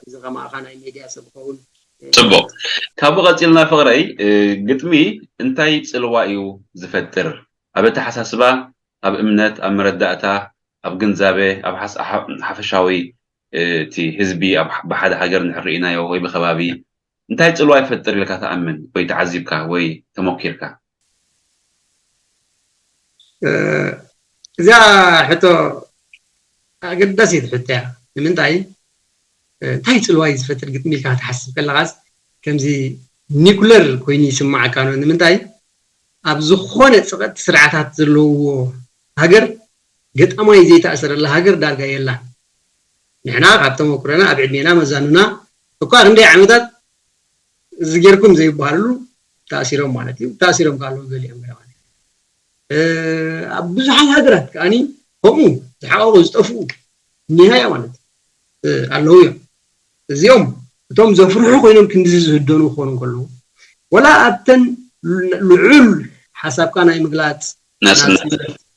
እዚ ከማኻ ናይ ሜድያ ሰብ ክኸውን ፅቡቅ ካብኡ ቀፂልና ፍቅረይ ግጥሚ እንታይ ፅልዋ እዩ ዝፈጥር ኣብ ኣተሓሳስባ ኣብ እምነት ኣብ መረዳእታ ኣብ ግንዛበ ኣብ ሓፈሻዊ እቲ ህዝቢ ብሓደ ሃገር ንሕርኢናዮ ወይ ብከባቢ እንታይ ፅልዋ ይፈጥር ኢልካ ትኣምን ወይ ተዓዚብካ ወይ ተሞኪርካ እዚኣ ሕቶ ኣገዳሲት ሕቶ እያ ንምንታይ እንታይ ፅልዋ እዩ ዝፈጥር ግጥሚ ኢልካ ክትሓስብ ከለካስ ከምዚ ኒኩለር ኮይኑ ይስማዓካ ነው ንምንታይ ኣብ ዝኾነ ፅቐቲ ስርዓታት ዘለውዎ ሃገር ገጣማይ ዘይተኣሰረላ ሃገር ዳርጋ የላን ንሕና ካብ ተመኩረና ኣብ ዕድሜና መዛኑና እኳ ክንደይ ዓመታት እዚ ጌርኩም ዘይበሃልሉ ተኣሲሮም ማለት እዩ ተኣሲሮም ካለዉ ገሊኦም ገለ ማለት ኣብ ብዙሓት ሃገራት ከዓኒ ከምኡ ዝሓቀቁ ዝጠፍኡ እኒሃያ ማለት ኣለዉ እዮም እዚኦም እቶም ዘፍርሑ ኮይኖም ክንዲዚ ዝህደኑ ክኾኑ ከለዉ ወላ ኣብተን ልዑል ሓሳብካ ናይ ምግላፅ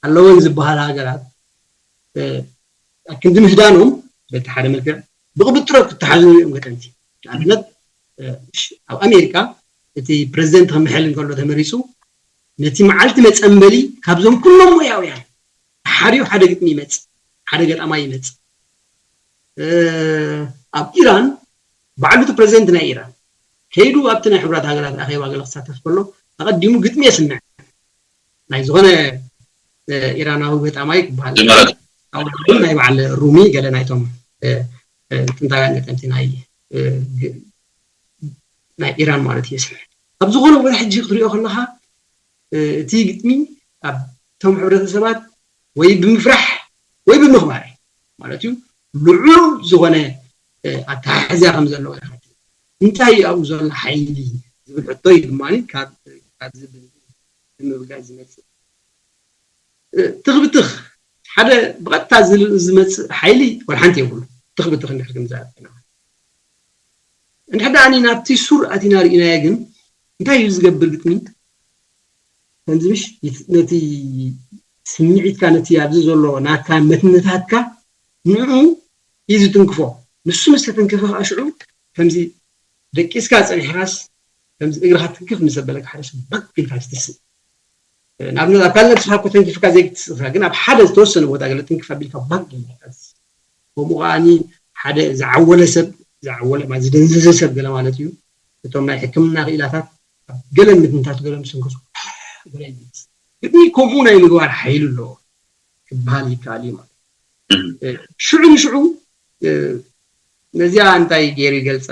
ኣለወን ዝበሃላ ሃገራት ኣብ ክንዲ ምህዳኖም በቲ ሓደ መልክዕ ብቕብጥሮ ክተሓዙ እዮም ገጠምቲ ንኣብነት ኣብ ኣሜሪካ እቲ ፕረዚደንት ክምሕል እንከሎ ተመሪፁ ነቲ መዓልቲ መፀንበሊ ካብዞም ኩሎም ሞያውያን ሓሪኡ ሓደ ግጥሚ ይመፅ ሓደ ገጣማይ ይመፅ ኣብ ኢራን ባዕሉ እቲ ፕረዚደንት ናይ ኢራን ከይዱ ኣብቲ ናይ ሕቡራት ሃገራት ኣኼባ ገለ ክሳተፍ ከሎ ኣቐዲሙ ግጥሚ የስምዕ ናይ ዝኾነ ኢራናዊ ገጣማይ ክበሃል ናይ በዓል ሩሚ ገለ ናይቶም ጥንታውያን ገጠምቲ ናይ ናይ ኢራን ማለት እዩ የስምዕ ኣብ ዝኾነ ቦታ ሕጂ ክትሪኦ ከለካ እቲ ግጥሚ ኣብቶም ሕብረተሰባት ወይ ብምፍራሕ ወይ ብምኽባር ማለት እዩ ልዑል ዝኾነ ኣተሓሕዝያ ከም ዘለዎ ይሓት እንታይ እዩ ኣብኡ ዘሎ ሓይሊ ዝብል ሕቶ እዩ ድማ ካብዚ ብምብጋስ ዝመፅእ ትኽብትኽ ሓደ ብቐጥታ ዝመፅእ ሓይሊ ወላ ሓንቲ የብሉ ትኽብትኽ እንድሕር ክንዛረብ እንድሕር ደኣ ናብቲ ሱር ኣቲና ርኢናዮ ግን እንታይ እዩ ዝገብር ግጥሚ? ከምዚ ምሽ ነቲ ስምዒትካ፣ ነቲ ኣብዚ ዘሎ ናትካ መትንታትካ ንዕኡ እዩ ዝትንክፎ። ንሱ ምስ ተተንከፈ ከዓ ሽዑ ከምዚ ደቂስካ ፀኒሕካስ ከምዚ እግርኻ ትንክፍ ምስ ዘበለካ ሓደ ሰብ ባክ ኢልካ ትትስእ። ንኣብነት ኣብ ካልእ ነብስኻ እኮ ተንኪፍካ ዘይትትስእ ኢኻ፣ ግን ኣብ ሓደ ዝተወሰነ ቦታ ገለ ትንክፍ ኣቢልካ ባክ ኢልካ ትትስእ። ከምኡ ከዓኒ ሓደ ዝዓወለ ሰብ፣ ዝዓወለ ማለት ዝደንዘዘ ሰብ ገለ ማለት እዩ። እቶም ናይ ሕክምና ክኢላታት ኣብ ገለ ምትንታት ገለ ምስ ተንከሱ ገለ ይመልስ። ግጥሚ ከምኡ ናይ ምግባር ሓይሊ ኣለዎ ክበሃል ይከኣል እዩ ማለት እዩ። ሽዑ ንሽዑ ነዚኣ እንታይ ገይሩ ይገልፃ?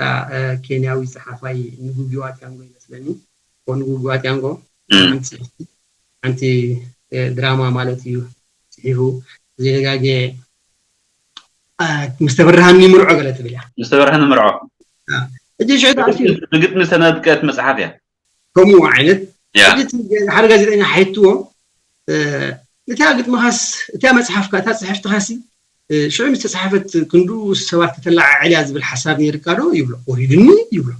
ኬንያዊ ፀሓፋይ ንጉጊዋ ቲያንጎ ይመስለኒ። ንጉጊዋ ቲያንጎ ሓንቲ ድራማ ማለት እዩ ፅሒፉ። ዘይደጋጌ ምስ ተበራሃኒ ምርዖ ገለ ትብል እያ። ምስ ተበራሃኒ ምርዖ እጂ ሽዑ ተኣሲሩ ብግጥሚ ዝተነድቀት መፅሓፍ እያ። ከምኡ ዓይነት ያ ሕጂ እቲ ሓደ ጋዜጠኛ ሓይትዎ እቲያ ግጥምኻስ እቲያ መፅሓፍካ እታ ፅሕፍትኻሲ ሽዑ ምስ ተፅሓፈት ክንዱ ሰባት ከተላዓዕል እያ ዝብል ሓሳብ ነይርካ ዶ ይብሎ። ወሪዱኒ ይብሎ።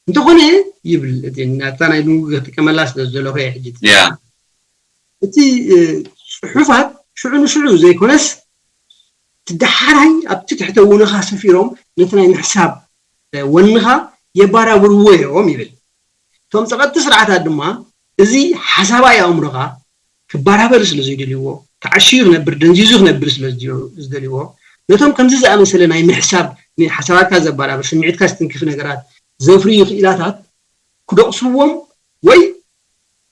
እንተኾነ ይብል እቲ ናታ ናይ ንግግር ክጥቀመላ ስለ ዝደለኹ እየ ሕጂ እቲ ያ እቲ ጽሑፋት ሽዑ ንሽዑ ዘይኮነስ እቲ ደሓራይ ኣብቲ ትሕተ ውንኻ ሰፊሮም ነቲ ናይ ምሕሳብ ወንኻ የባራብርዎ እዮም ይብል። እቶም ጸቐጥቲ ስርዓታት ድማ እዚ ሓሳባይ ኣእምሮኻ ክባራበር ስለ ዘይደልይዎ፣ ተዓሽዩ ክነብር፣ ደንዚዙ ክነብር ስለ ዝደልይዎ፣ ነቶም ከምዚ ዝኣመሰለ ናይ ምሕሳብ፣ ሓሳባትካ ዘባራብር፣ ስምዒትካ ዝትንክፍ ነገራት ዘፍርዩ ክኢላታት ክደቕስዎም ወይ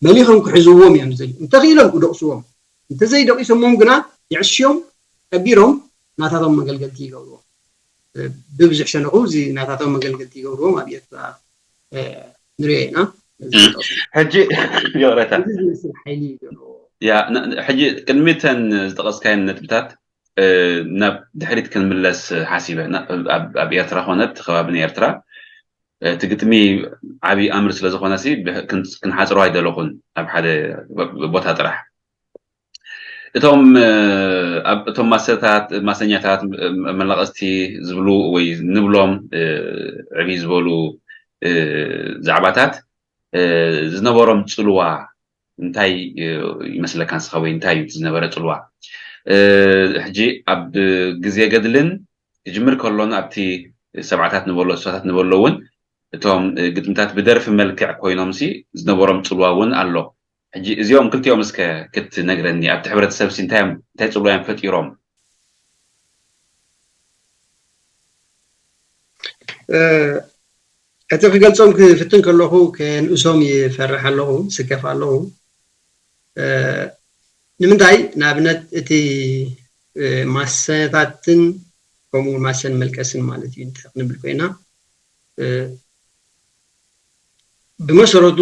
መሊኾም ክሕዝዎም እዮም ዝደልዩ። እንተኽኢሎም ክደቕስዎም፣ እንተዘይደቂሶሞም ግና የዕሽዮም ቀቢሮም ናታቶም መገልገልቲ ይገብርዎም። ብብዙሕ ሸነኹ እዚ ናታቶም መገልገልቲ ይገብርዎም ኣብ ኤርትራ ንሪኦ ኢና። ሕጂ ይቕረታ እዚ ዝመስል ሓይሊ እዩ ዘለዎ። ያ ን- ሕጂ ቅድሚ እተን ዝጠቐስካየን ነጥብታት እ፣ ናብ ድሕሪት ክንምለስ ሓሲበ ና- ኣብ- ኣብ ኤርትራ ኮነ እቲ ከባቢ ናይ ኤርትራ እቲ ግጥሚ ዓብዪ ኣምር ስለ ዝኾነ ሲ ብህ- ክን- ክንሓፅሮ ኣይደለኹን ኣብ ሓደ ብ- ቦታ ጥራሕ እቶም እ፣ ኣብ እቶም ማሰታት ማሰኛታት እ፣ መላቐስቲ ዝብሉ ወይ ንብሎም እ፣ ዕብይ ዝበሉ እ፣ ዛዕባታት እ፣ ዝነበሮም ፅልዋ እንታይ ይመስለካ ንስኻ ወይ እንታይ እዩ ዝነበረ ፅልዋ ሕጂ ኣብ ግዜ ገድልን ክጅምር ከሎን ኣብቲ ሰብዓታት ንበሎ ስሳታት ንበሎ እውን እቶም ግጥምታት ብደርፊ መልክዕ ኮይኖም ሲ ዝነበሮም ፅልዋ እውን ኣሎ ሕጂ እዚኦም ክልቲኦም እስከ ክትነግረኒ ኣብቲ ሕብረተሰብ ሲ እንታይ እዮም እንታይ ፅልዋ እዮም ፈጢሮም እቲ ክገልፆም ክፍትን ከለኹ ከንእሶም ይፈርሕ ኣለኹ ስከፍ ኣለኹ ንምንታይ ንኣብነት እቲ ማሰታትን ከምኡ ማሰን መልቀስን ማለት እዩ ክንብል ኮይና ብመሰረቱ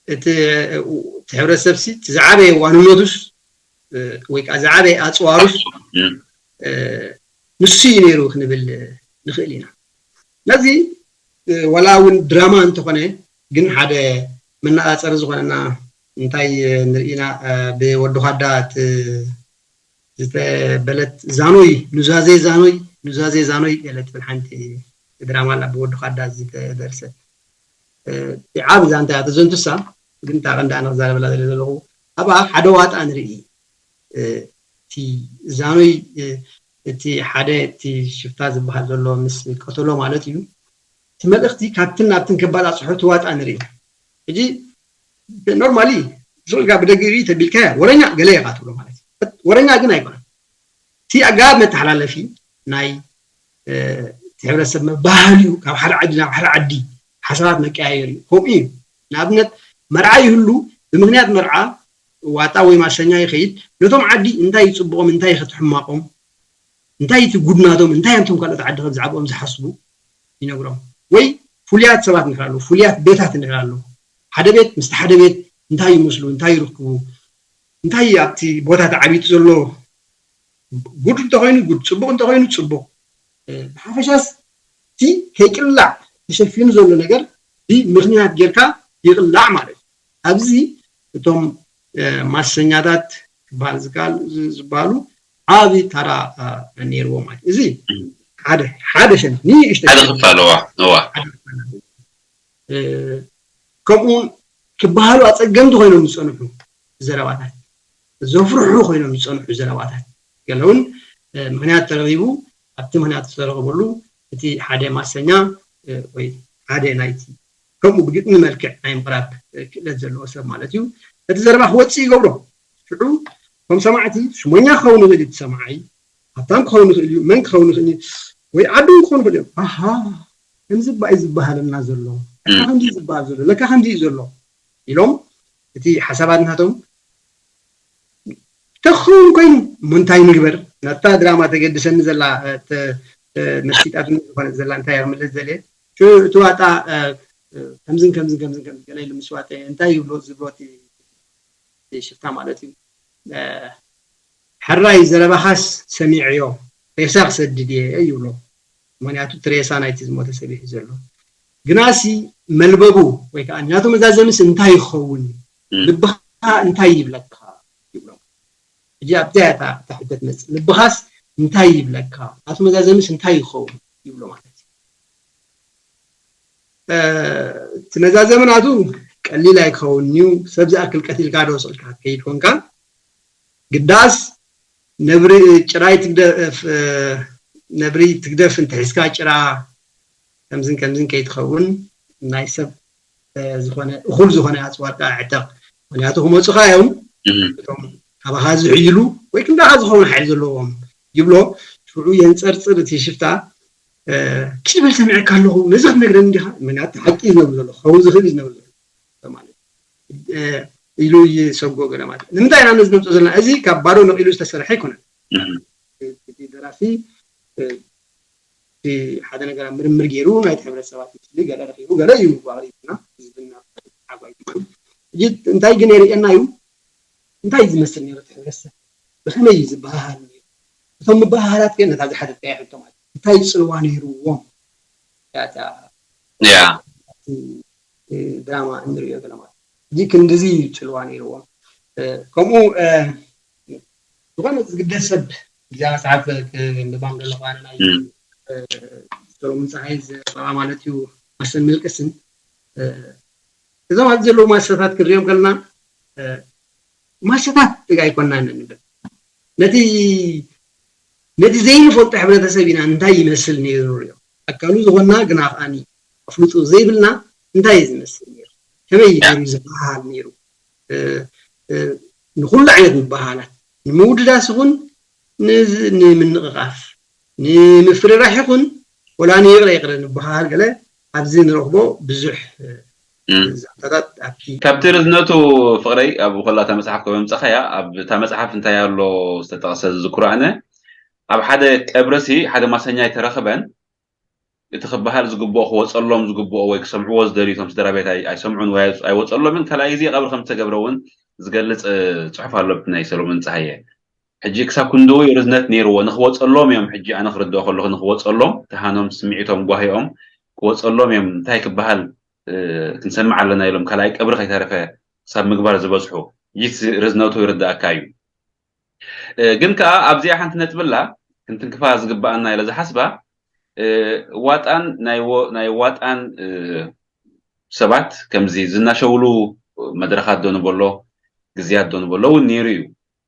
እቲ ሕብረተሰብ ሲ ዝዓበየ ዋንነቱስ ወይ ከዓ ዝዓበየ ኣፅዋሩስ ንሱ እዩ ነይሩ ክንብል ንኽእል ኢና ነዚ ዋላ እውን ድራማ እንተኾነ ግን ሓደ መነፃፀሪ ዝኾነና እንታይ ንርኢና ብወዲ ኳዳ ዝተበለት ዛኖይ ኑዛዜ ዛኖይ ኑዛዜ ዛኖይ ገለ ትብል ሓንቲ ድራማ ኣላ ብወዲ ኳዳ ዝተደርሰት ዓብ ዛንታ እያ ተዘንቱሳ ግን እታ ቀንዲ ኣነ ክዛረበላ ዘለ ዘለኹ ኣብኣ ሓደ ዋጣ ንርኢ እቲ ዛኖይ እቲ ሓደ እቲ ሽፍታ ዝበሃል ዘሎ ምስ ቀተሎ ማለት እዩ እቲ መልእኽቲ ካብትን ናብትን ከባላፅሖ እቲ ዋጣ ንርኢ ሕጂ normally ስቕ ኢልካ ብደጊ ርኢ ተቢልካ ወረኛ ገለ ኢኻ ትብሎ ማለት እዩ ወረኛ ግን ኣይኮነን እቲ ኣገባብ መተሓላለፊ ናይ እቲ ሕብረተሰብ መባህል እዩ ካብ ሓደ ዓዲ ናብ ሓደ ዓዲ ሓሳባት መቀያየር እዩ ከምኡ እዩ ንኣብነት መርዓ ይህሉ ብምክንያት መርዓ ዋጣ ወይ ማሰኛ ይኸይድ ነቶም ዓዲ እንታይ ይፅብቖም እንታይ ይኸትሕማቖም እንታይ እቲ ጉድናቶም እንታይ ኣንቶም ካልኦት ዓዲ ከም ዝዓብኦም ዝሓስቡ ይነግሮም ወይ ፍሉያት ሰባት ንሕር ኣለዉ ፍሉያት ቤታት ንሕር ኣለዉ ሓደ ቤት ምስቲ ሓደ ቤት እንታይ ይመስሉ እንታይ ይርክቡ እንታይ ኣብቲ ቦታ ተዓቢጡ ዘሎ ጉድ እንተኮይኑ ጉድ ፅቡቅ እንተኮይኑ ፅቡቅ ብሓፈሻስ እቲ ከይቅላዕ ተሸፊኑ ዘሎ ነገር ብምክንያት ጌርካ ይቅላዕ ማለት እዩ ኣብዚ እቶም ማሰኛታት ክበሃል ዝከኣል ዝበሃሉ ዓቢ ተራ ነይርዎ ማለት እዚ ሓደ ሓደ ሸነኽ ንእሽተ ሓደ ክፋል እዋ እዋ ከምኡ እውን ክበሃሉ ኣፀገምቲ ኮይኖም ዝፀንሑ ዘረባታት፣ ዘፍርሑ ኮይኖም ዝፀንሑ ዘረባታት፣ ገለ እውን ምክንያት ተረኺቡ ኣብቲ ምክንያት ዝተረኸበሉ እቲ ሓደ ማሰኛ ወይ ሓደ ናይቲ ከምኡ ብግጥሚ መልክዕ ናይ ምቕራብ ክእለት ዘለዎ ሰብ ማለት እዩ። እቲ ዘረባ ክወፅእ ይገብሮ። ሽዑ ከም ሰማዕቲ ሽሞኛ ክኸውን ይኽእል እዩ እቲ ሰማዓይ፣ ሃብታም ክኸውን ይኽእል እዩ፣ መን ክኸውን ይኽእል እዩ፣ ወይ ዓዱ ክኾኑ ይኽእል እዮም። ኣሃ ከምዚ ባይ ዝበሃለና ዘሎ ለካ ከምዚ ዝበሃል ዘሎ ለካ ከምዚ እዩ ዘሎ ኢሎም እቲ ሓሳባት ናቶም ተኸውን ኮይኑ እሞ እንታይ ንግበር ናታ ድራማ ተገድሰኒ ዘላ መሲጣትኒ ዝኾነ ዘላ እንታይ እያ ክምልስ ዘልየ እቲ ዋጣ ከምዝን ከምዝን ከምዝን ከምዝን ገለ ኢሉ ምስ ዋጠ እንታይ ይብሎ ዝብሎ እቲ ሽፍታ ማለት እዩ። ሕራይ ዘረባኻስ ሰሚዐዮ ሬሳ ክሰድድ እየ ይብሎ። ምክንያቱ እቲ ሬሳ ናይቲ ዝሞተ ሰብ እዩ ዘሎ። ግናሲ መልበቡ ወይ ከዓ ናቱ መዛዘምስ እንታይ ይኸውን እዩ? ልብኻ እንታይ ይብለካ ይብሎ። ሕጂ ኣብዚኣ እያ እታ ሕቶ ትመፅእ። ልብኻስ እንታይ ይብለካ? ናቱ መዛዘምስ እንታይ ይኸውን ይብሎ ማለት እዩ። እቲ መዛዘሚ ናቱ ቀሊል ኣይክኸውን እዩ። ሰብ ዝኣክል ቀቲልካ ዶ ስቕልካ ከይድ ኮንካ ግዳስ ነብሪ ጭራይ ትግደፍ ነብሪ ትግደፍ እንተሒዝካ ጭራ ከምዝን ከምዝን ከይትኸውን ናይ ሰብ ዝኾነ እኹል ዝኾነ ኣፅዋርካ ዕጠቕ። ምክንያቱ ክመፁኻ እዮም እቶም ካባኻ ዝሕይሉ ወይ ክንዳኻ ዝኸውን ሓይል ዘለዎም ይብሎ። ሽዑ የንፀርፅር እቲ ሽፍታ ክብል ሰሚዐካ ኣለኹ ነዚ ክትነግረኒ እንዲኻ ምክንያቱ ሓቂ እዩ ዝነብር ዘሎ ክኸውን ዝኽእል እዩ ዝነብር ዘሎ ማለት ኢሉ ይሰጎ ገለ ማለት ንምንታይ ኢና ነዚ ነምፅኦ ዘለና እዚ ካብ ባዶ ነቒሉ ዝተሰርሐ ኣይኮነን። ደራሲ ሓደ ነገር ምርምር ገይሩ ናይቲ ሕብረተሰባት ምስሊ ገለ ረኪቡ ገለ እዩ ኣቕሪቡና ህዝብና ሓጓይ ማለት እዩ። እንታይ ግን የርእየና እዩ እንታይ ዝመስል ነይሩ እቲ ሕብረተሰብ ብኸመይ እዩ ዝበሃሃል ነይሩ እቶም መበሃሃላት ግን ነታ ዝሓተትካያ ሕቶ ማለት እንታይ ፅልዋ ነይርዎም ያ ድራማ እንሪኦ ዘለና ማለት እዚ ክንድዚ እዩ ፅልዋ ነይርዎም ከምኡ ዝኾነ ዝግደስ ሰብ እዚኣ መፅሓፍ ክንብባ ከለኹ ኣነ ናይ ሰሎሞን ፀሃይ ዘረባ ማለት እዩ ማሰን ምልቅስን እዞም ኣብዚ ዘለዉ ማሰታት ክንሪኦም ከለና ማሰታት ጥጋ ኣይኮናን ንብል ነቲ ነቲ ዘይንፈልጦ ሕብረተሰብ ኢና እንታይ ይመስል ነይሩ ንሪኦ ኣካሉ ዝኾንና ግና ከዓኒ ኣፍልጡ ዘይብልና እንታይ እዩ ዝመስል ነይሩ ከመይ ነይሩ ዝበሃል ነይሩ ንኩሉ ዓይነት ምበሃላት ንምውድዳስ ይኹን ንምንቕቓፍ ንምፍርራሕ ይኹን ወላ ንይቕረ ይቕረ ንበሃል ገለ ኣብዚ ንረኽቦ ብዙሕ ዛዕታታት ኣብቲ ካብቲ ርዝነቱ ፍቕረይ ኣብ ኮላ እታ መፅሓፍ ከምምፃኻያ ኣብ እታ መፅሓፍ እንታይ ኣሎ ዝተጠቕሰ ዝዝክሮ ኣነ ኣብ ሓደ ቀብርሲ ሓደ ማሰኛ ኣይተረኽበን እቲ ክበሃል ዝግብኦ ክወፀሎም ዝግብኦ ወይ ክሰምዕዎ ዝደልዩ እቶም ስድራ ቤት ኣይሰምዑን ወይ ኣይወፀሎምን ካልኣይ ግዜ ቀብሪ ከም ዝተገብረ እውን ዝገልፅ ፅሑፍ ኣሎ ናይ ሰሎሞን ፀሃየ ሕጂ ክሳብ ክንድኡ ርዝነት ነይርዎ ንክወፀሎም እዮም ሕጂ ኣነ ክርድኦ ከለኹ ንክወፀሎም ተሃኖም ስምዒቶም ጓሂኦም ክወፀሎም እዮም እንታይ ክበሃል ክንሰምዕ ኣለና ኢሎም ካልኣይ ቀብሪ ከይተረፈ ክሳብ ምግባር ዝበፅሑ ይስ ርዝነቱ ይርዳእካ እዩ ግን ከዓ ኣብዚኣ ሓንቲ ነጥብላ ክንትንክፋ ዝግባኣና ኢለ ዝሓስባ ዋጣን ናይ ዋጣን ሰባት ከምዚ ዝናሸውሉ መድረኻት ዶ ንበሎ ግዜያት ዶ ንበሎ እውን ነይሩ እዩ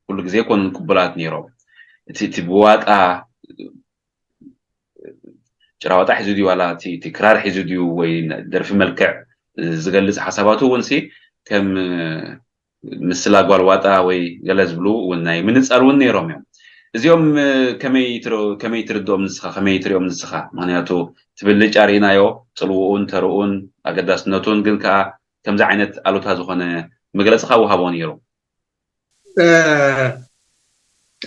ኩሉ ግዜ ኮኑን ቅቡላት ነይሮም እቲ እቲ ብዋጣ ጭራዋጣ ሒዙ ድዩ ዋላ እቲ ክራር ሒዙ ድዩ ወይ ደርፊ መልክዕ ዝገልፅ ሓሳባቱ እውን ሲ ከም ምስላ ጓል ዋጣ ወይ ገለ ዝብሉ እውን ናይ ምንፃል እውን ነይሮም እዮም እዚኦም ከመይ ትርድኦም ንስኻ ከመይ ትሪኦም ንስኻ ምክንያቱ ትብልጫ ርኢናዮ ፅልውኡን ተርኡን ኣገዳስነቱን ግን ከዓ ከምዚ ዓይነት ኣሉታ ዝኾነ መግለፂ ካብ ወሃቦ ነይሩ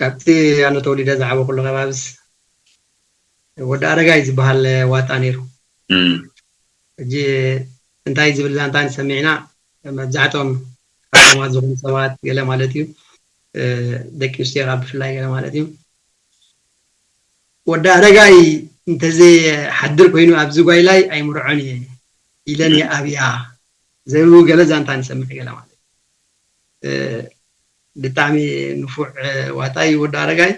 ኣብቲ ኣነ ተወሊደ ዝዓበኩሉ ከባብስ ወዲ ኣረጋይ ዝበሃል ዋጣ ነይሩ ሕጂ እንታይ ዝብል ዛንታ ሰሚዕና መብዛሕቶም ሓማት ዝኾኑ ሰባት ገለ ማለት እዩ ደቂ ኣንስትዮ ካብ ብፍላይ ገለ ማለት እዩ ወዲ ኣረጋይ እንተዘይሓድር ኮይኑ ኣብዚ ጓይላይ ኣይምርዖን እየ ኢለን የኣብያ ዘብሉ ገለ ዛንታ ንሰምዕ ገለ ማለት ብጣዕሚ ንፉዕ ዋጣ እዩ ወዲ ኣረጋይ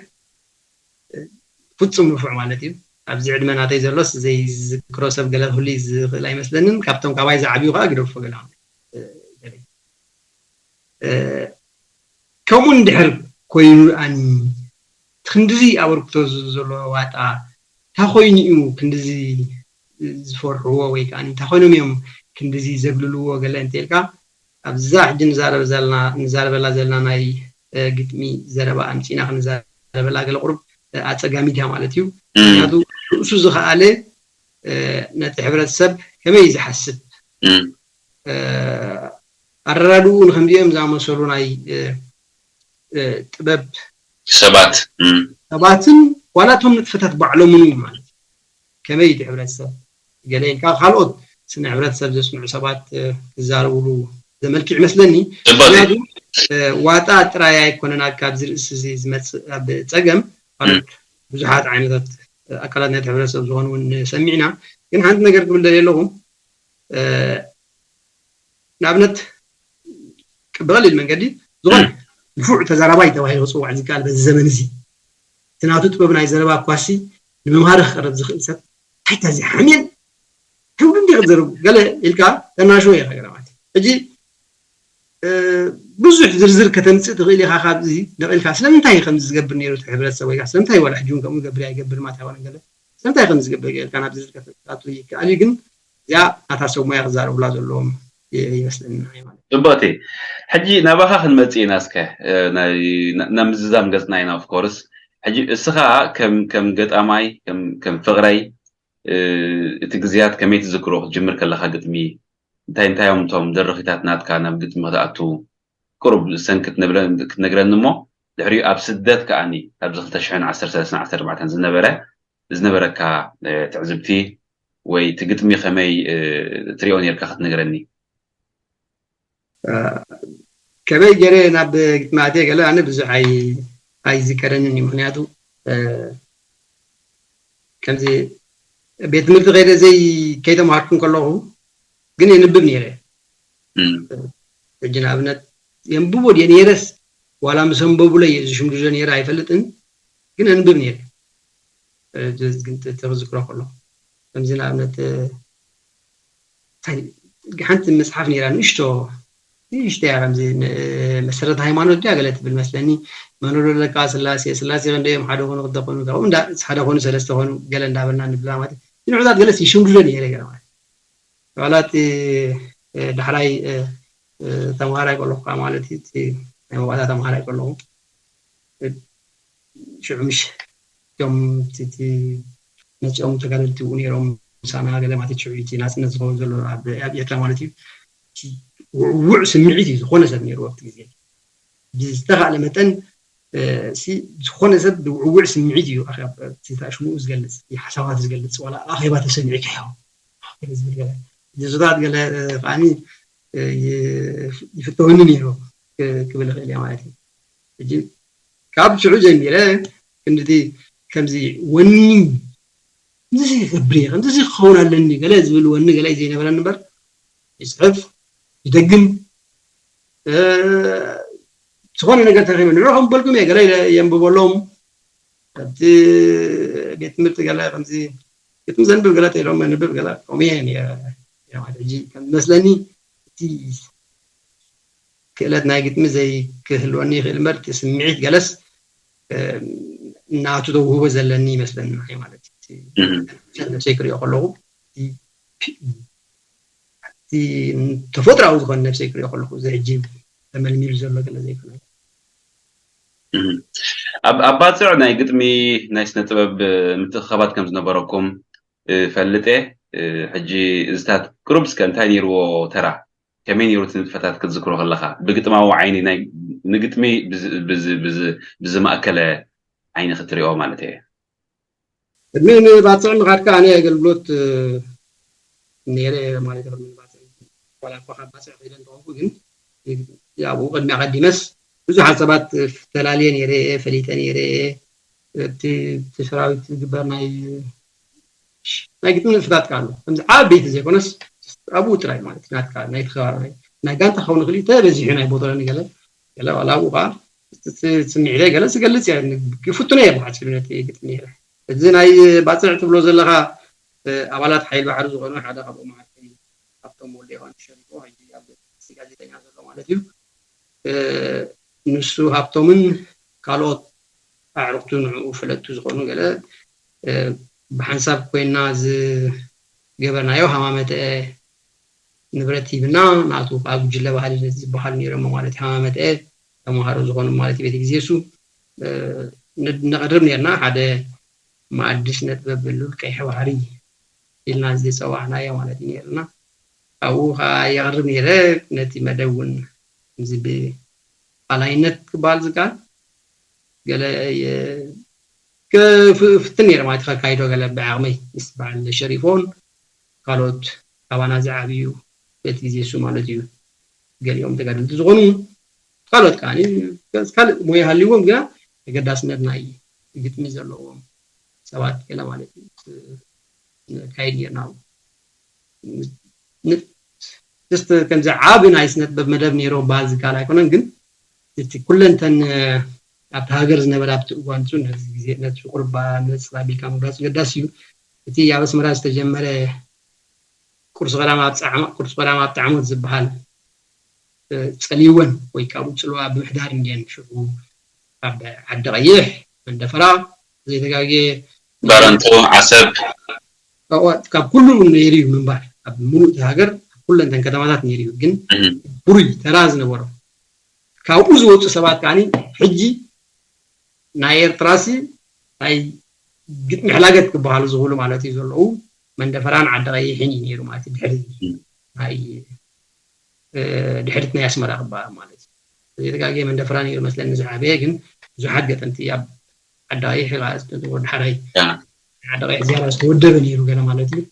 ፍፁም ንፉዕ ማለት እዩ ኣብዚ ዕድመ ናተይ ዘሎስ ዘይዝክሮ ሰብ ገለ ክህሉ ዝኽእል ኣይመስለንን። ካብቶም ካባይ ዝዓብዩ ከዓ ግደፎ ገለ። ከምኡ እንድሕር ኮይኑ ኣኒ ክንድዚ ኣበርክቶ ዘለዎ ዋጣ እንታይ ኮይኑ እዩ ክንድዚ ዝፈርሕዎ ወይ ከዓ እንታይ ኮይኖም እዮም ክንድዚ ዘግልልዎ ገለ እንተልካ ኣብዛ ሕጂ ንዛረበላ ዘለና ናይ ግጥሚ ዘረባ ኣምፂና ክንዛረበላ ገለ ቁሩብ ኣፀጋሚት እያ ማለት እዩ። ምክንያቱ ርእሱ ዝኸኣለ ነቲ ሕብረተሰብ ከመይ ዝሓስብ ኣረዳድኡ ንከምዚኦም ዝኣመሰሉ ናይ ጥበብ ሰባት ሰባትን ዋላ እቶም ንጥፈታት ባዕሎምን እዩ ማለት እዩ። ከመይ እቲ ሕብረተሰብ ገለ ኢልካ ካልኦት ስነ ሕብረተሰብ ዘስምዑ ሰባት ክዛረብሉ ዘመልክዕ ይመስለኒ። ምክንያቱ ዋጣ ጥራይ ኣይኮነን ኣብዚ ርእሲ እዚ ዝመፅእ ኣብ ፀገም ካልኦት ብዙሓት ዓይነታት ኣካላት ናይቲ ሕብረተሰብ ዝኾኑ እውን ንሰሚዕና። ግን ሓንቲ ነገር ክብል ደልየ ኣለኹ። ንኣብነት ብቐሊል መንገዲ ዝኾነ ንፉዕ ተዛራባይ ተባሂሉ ክፅዋዕ ዝከኣል በዚ ዘመን እዚ እቲ ናቱ ጥበብ ናይ ዘረባ እኳሲ ንመምሃሪ ክቐርብ ዝኽእል ሰብ ታይታ እዚ ሓምየን ሕውዲ እንዲ ክትዘርቡ ገለ ኢልካ ተናሽዎ ኢኻ ገለ ማለት እዩ። ሕጂ ብዙሕ ዝርዝር ከተምፅእ ትኽእል ኢኻ። ካብዚ ነቒልካ ስለምንታይ ከምዚ ዝገብር ነይሩ እቲ ሕብረተሰብ ወይ ከዓ ስለምንታይ ዋላ ሕጂ እውን ከምኡ ይገብር ኣይገብር ማለት ኣይኮነን። ገለ ስለምንታይ ከም ዝገብር ጌርካ ናብ ዝርዝር ከተእቱ ይከኣል እዩ። ግን እዚኣ ናታ ሰብ ሞያ ክዛረቡላ ዘለዎም ይመስለኒ ማለት እዩ። ጽቡቕቲ። ሕጂ ናባኻ ክንመጽእ ኢና እስከ ናብ ምዝዛም ገጽና ኢና። ኦፍኮርስ ሕጂ እስኻ ከም ገጣማይ ከም ፍቕረይ እቲ ግዜያት ከመይ ትዝክሮ ክትጅምር ከለኻ ግጥሚ እንታይ እንታይ እዮም እቶም ደረኺታት ናትካ ናብ ግጥሚ ክትኣቱ ቁሩብ ሰንኪ ክትነግረኒ እሞ ድሕሪኡ ኣብ ስደት ከኣኒ ኣብዚ ክልተ ሽሕን ዓሰርተ ሰለስተን ዓሰርተ ኣርባዕተን ዝነበረ ዝነበረካ ትዕዝብቲ ወይ እቲ ግጥሚ ከመይ ትሪኦ ኔርካ ክትነግረኒ? ከመይ ገይረ ናብ ግጥሚ ኣትየ ገለ ኣነ ብዙሕ ኣይዝከረንን እዩ። ምክንያቱ ከምዚ ቤት ትምህርቲ ከይደ ዘይ ከይተምሃርኩ ከለኹ ግን የንብብ ነይረ። ሕጂ ንኣብነት የንብቦ ድየ ነይረስ ዋላ ምስ ኣንበቡለይ እየ ዝሽምድዶ ነይረ ኣይፈልጥን። ግን ኣንብብ ነይረ። ግን ተዝክሮ ከሎ ከምዚ ንኣብነት ሓንቲ መፅሓፍ ነይራ ንእሽቶ ንእሽቶ እያ ከምዚ መሰረተ ሃይማኖት ድያ ገለ ትብል መስለኒ። መኖዶ ለካ ስላሴ ስላሴ ክንደዮም ሓደ ኮኑ ክልተ ኮኑ ካብኡ እንዳ ሓደ ኮኑ ሰለስተ ኮኑ ገለ እንዳበልና ንብላ ማለት ንዑታት ገለስ ይሽምድዶ ነይረ ገለ ማለት ዋላ እቲ ዳሕራይ ተምሃራይ ከለኹ ማለት እዩ ናይ መባእታ ተምሃራይ ከለኹ ሽዑ ምሽ እቶም እቲ መፂኦም ተጋደልቲ ብኡ ነይሮም ምሳና ገለ ማለት ሽዑ እቲ ናፅነት ዝኸውን ዘሎ ኣብ ኤርትራ ማለት እዩ። ውዕውዕ ስምዒት እዩ ዝኾነ ሰብ ነይሩ ኣብቲ ግዜ ብዝተኻእለ መጠን እ፣ ሲ ዝኾነ ሰብ ብውዕውዕ ስምዒት እዩ ኣኼባ እቲ ሽምኡ ዝገልፅ ሓሳባት ዝገልፅ ዋላ ኣኼባ ተሰሚዑ ከሕያው ዝብል ገለ ጅዙታት ገለ ከዓኒ ይፍተወኒ ነይሩ ክብል ይኽእል እየ ማለት እዩ። ሕጂ ካብ ሽዑ ጀሚረ ክንድቲ ከምዚ ወኒ ከምዚ ይገብር እየ ከምዚ ክኸውን ኣለኒ ገለ ዝብል ወኒ ገለ እዩ ዘይነበረኒ እምበር ይፅሕፍ ይደግም ዝኾነ ነገር ተረኺበ ንዑ ከም በልኩም እየ ገለ የንብበሎም ኣብቲ ቤት ትምህርቲ ገለ ከምዚ ግጥሚ ዘንብብ ገለ ተኢሎም የንብብ ገለ ከምኡ እየ ነይረ ማለት ሕጂ ከም ዝመስለኒ እቲ ክእለት ናይ ግጥሚ ዘይክህልወኒ ይኽእል እምበር እቲ ስምዒት ገለስ ናቱ ተውህቦ ዘለኒ ይመስለኒ ንዓይ ማለት እዩ ነብሰይ ክሪኦ ከለኹ እቲ ተፈጥራዊ ዝኾነ ነብሰይ ክሪኦ ከለኹ እዚ ሕጂ ተመልሚሉ ዘሎ ገለ ዘይኮነ ኣብ ባፅዕ ናይ ግጥሚ ናይ ስነ ጥበብ ምትእኽኻባት ከም ዝነበረኩም እፈልጥ እየ። ሕጂ እዚታት ቅሩብ እስከ እንታይ ነይርዎ ተራ? ከመይ ነይሩ እቲ ንጥፈታት ክትዝክሮ ከለኻ? ብግጥማዊ ዓይኒ ናይ ንግጥሚ ብዝማእከለ ዓይኒ ክትሪኦ ማለት እየ። ቅድሚ ንባፅዕ ምኻድካ ኣነ ኣገልግሎት ነይረ ማለት እዩ። ቅድሚ ንባፅዕ ዋላ እኳ ካብ ባፅዕ ከይደ እንተኾንኩ ግን ኣብኡ ቅድሚ ኣቐዲመስ ብዙሓት ሰባት ፈላልየ ነይረ እየ፣ ፈሊጠ ነይረ እየ። እቲ ሰራዊት ዝግበር ናይ ናይ ግጥሚ ንጥፈታትካ ኣሎ ከምዚ ዓበይቲ ዘይኮነስ ኣብኡ ጥራይ ማለት ናትካ ናይቲ ከባቢ ናይ ጋንታ ክኸውን ይኽእል እዩ ተበዚሑ ናይ ቦቶለ ንገለ ገለ ዋላ ኣብኡ ከዓ ስምዒተይ ገለ ዝገልፅ እያ ይፍትኖ እየ ብሓፂሩ ነቲ ግጥሚ ነይረ እዚ ናይ ባፅዕ ትብሎ ዘለኻ ኣባላት ሓይሊ ባሕሪ ዝኾኑ ሓደ ካብኦም ሓፍቶም ወልደ ዮሃንስ ሸሪፎ ሕጂ ኣብ መንግስቲ ጋዜጠኛ ዘሎ ማለት እዩ። ንሱ ሃብቶምን ካልኦት ኣዕሩኽቱ ንዕኡ ፈለጥቱ ዝኾኑ ገለ ብሓንሳብ ኮይና ዝገበርናዮ ሃማመተ ንብረት ሂብና ናቱ ካብ ጉጅለ ባህሊ ዝበሃል ነይሮሞ ማለት እዩ። ሃማመተ ተምሃሮ ዝኾኑ ማለት እዩ። ቤተ ግዜ እሱ ነቕርብ ነርና ሓደ መኣዲ ስነ ጥበብ ብሉል ቀይሕ ባሕሪ ኢልና ዝፀዋዕናዮ ማለት እዩ ነርና። ኣብኡ ከዓ የቕርብ ነይረ። ነቲ መደብ እውን ከምዚ ብኣላይነት ክበሃል ዝከኣል ገለ ፍትን ነይረ ማለት ከካይዶ ገለ ብዓቕመይ ምስ በዓል ሸሪፎን ካልኦት ካባና ዝዓብዩ በቲ ግዜ እሱ ማለት እዩ። ገሊኦም ተጋደልቲ ዝኾኑ ካልኦት ከዓ ካልእ ሞያ ሃልይዎም ግና ተገዳስነት ናይ ግጥሚ ዘለዎም ሰባት ገለ ማለት እዩ። ነካይድ ነርና። ስ ከምዚ ዓብ ናይ ስነ ጥበብ መደብ ነይሮ በሃል ዝከኣል ኣይኮነን፣ ግን እቲ ኩለንተን ኣብቲ ሃገር ዝነበረ ኣብቲ እዋን እሱ ነዚ ግዜ ነቲ ቁርባ ነፅላ ቢልካ ምግላፅ ገዳስ እዩ። እቲ ኣብ ኣስመራ ዝተጀመረ ቁርሲ ቀዳም ኣብ ጣዕሞት ዝበሃል ፀልይወን ወይ ካብኡ ፅልዋ ብምሕዳር እንድየን ሽዑ ኣብ ዓዲ ቀይሕ መንደፈራ ዘይተጋጌ ባረንቱ ዓሰብ ካብ ኩሉ ነይሩ እዩ ምንባር ኣብ ሙሉእ ሃገር ኣብ ኩለንተን ከተማታት ነይሩ እዩ ግን ብሩይ ተራ ዝነበሮ ካብኡ ዝወፁ ሰባት ከዓ ሕጂ ናይ ኤርትራሲ ናይ ግጥሚ ሕላገት ክበሃሉ ዝኽእሉ ማለት እዩ ዘለዉ መንደፈራን ዓዲ ቀይሕን እዩ ነይሩ ማለት ድሕሪ ናይ ድሕሪት ናይ ኣስመራ ክበሃል ማለት እዩ። ዘይተጋግየ መንደፈራ ነይሩ መስለኒ ዝዓበየ ግን ብዙሓት ገጠምቲ ኣብ ዓዲ ቀይሕ ወዲ ሓራይ ዓዲ ቀይሕ ዝያዳ ዝተወደበ ነይሩ ገለ ማለት እዩ።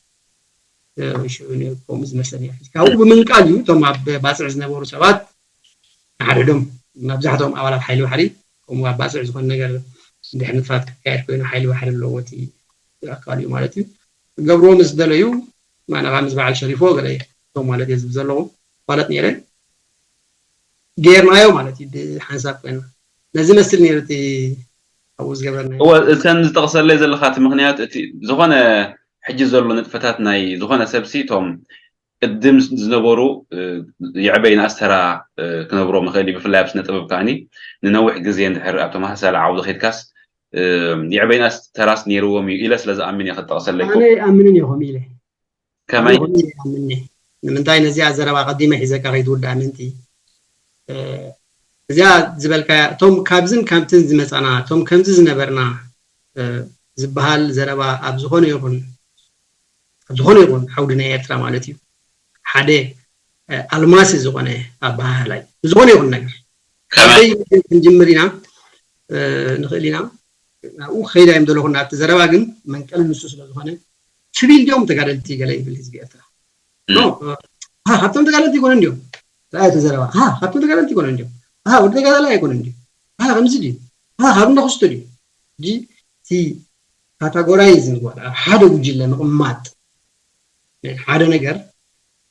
ሽዑ ከምኡ ዝመስለኒ ካብኡ ብምንቃል እዩ እቶም ኣብ ባፅዕ ዝነበሩ ሰባት ንሓድሕዶም መብዛሕትኦም ኣባላት ሓይሊ ባሕሪ ከምኡ ኣብ ባፅዕ ዝኾነ ነገር እንድሕር ንጥፋት ክካየድ ኮይኑ ሓይሊ ባሕሪ ኣለዎ እቲ ኣካል እዩ ማለት እዩ ክገብርዎ ምስ ደለዩ ማነኻ ምስ በዓል ሸሪፎ ገለ እቶም ማለት እየ ዝብል ዘለኹ ማለት ነይረ ገይርናዮ ማለት እዩ ብሓንሳብ ኮይና ነዚ መስል ነይሩ እቲ ኣብኡ ዝገበርናዮ እተን ዝጠቕሰለይ ዘለኻ እቲ ምኽንያት እቲ ዝኾነ ሕጂ ዘሎ ንጥፈታት ናይ ዝኾነ ሰብሲ እቶም ቅድም ዝነበሩ ይዕበይ ንኣስ ተራ ክነብሮም ይኽእል እዩ ብፍላይ ኣብ ስነ ጥበብ ከዓኒ ንነዊሕ ግዜ እንድሕር ኣብ ተመሳሳሊ ዓውዲ ከድካስ ይዕበይ ንኣስ ተራስ ነይርዎም እዩ ኢለ ስለ ዝኣምን እየ ክጠቕሰለይ ኣነ ኣምንን እየ ከምኡ ኢለ ከመይ ኣምኒ ንምንታይ ነዚኣ ዘረባ ቀዲመ ሒዘካ ከይትውዳእ ምንቲ እዚኣ ዝበልካያ እቶም ካብዝን ካብትን ዝመፃና እቶም ከምዚ ዝነበርና ዝበሃል ዘረባ ኣብ ዝኾነ ይኹን ኣብ ዝኾነ ይኹን ዓውዲ ናይ ኤርትራ ማለት እዩ ሓደ ኣልማሲ ዝኾነ ኣበሃህላ እዩ ብዝኾነ ይኹን ነገር ካበይ ክንጅምር ኢና ንኽእል ኢና ናብኡ ከይዳ እዮም ዘለኹ ናብቲ ዘረባ ግን መንቀሊ ንሱ ስለ ዝኾነ ሲቪል ድዮም ተጋደልቲ ገለ ይብል ህዝቢ ኤርትራ ካብቶም ተጋደልቲ ይኮነ እንዲዮም ራእቲ ዘረባ ካብቶም ተጋደልቲ ይኮነ እንዲዮም ወዲ ተጋዳላይ ኣይኮነ እንዲዩ ከምዚ ድዩ ካብ እንዳክስቶ ድዩ ሕጂ እቲ ካታጎራይዝ ምግባር ኣብ ሓደ ጉጅለ ምቕማጥ ሓደ ነገር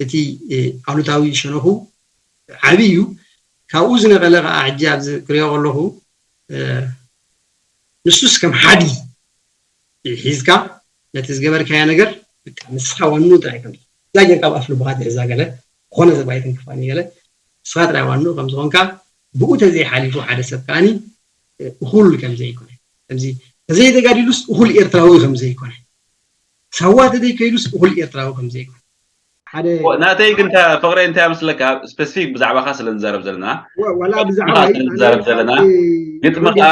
እቲ ኣሉታዊ ሸነኹ ዓብዪ እዩ ካብኡ ዝነቐለ ከዓ ሕጂ ኣብዚ ክሪኦ ከለኹ ንሱስ ከም ሓዲ ሒዝካ ነቲ ዝገበርካዮ ነገር ንስኻ ዋኑ ጥራይ ከም እዛ ጌርካ ኣብ ኣፍ ልቦኻ ትሕዛ ገለ ዝኾነ ሰብ ኣይትንክፋኒ ገለ ንስኻ ጥራይ ዋኑ ከም ዝኾንካ ብኡ ተዘይሓሊፉ ሓደ ሰብ ከዓኒ እኹል ከም ዘይኮነ ከምዚ ተዘይተጋዲሉስ እኹል ኤርትራዊ ከም ዘይኮነ ሳዋ ተዘይከይዱስ እኹል ኤርትራዊ ከም ዘይኮነ ሓደ ናተይ ግን ፍቅረ እንታይ ምስለካ ስፔሲፊክ ብዛዕባካ ስለ ንዛረብ ዘለና ዋላ ብዛዕባ ንዛረብ ዘለና ግጥሚ ከዓ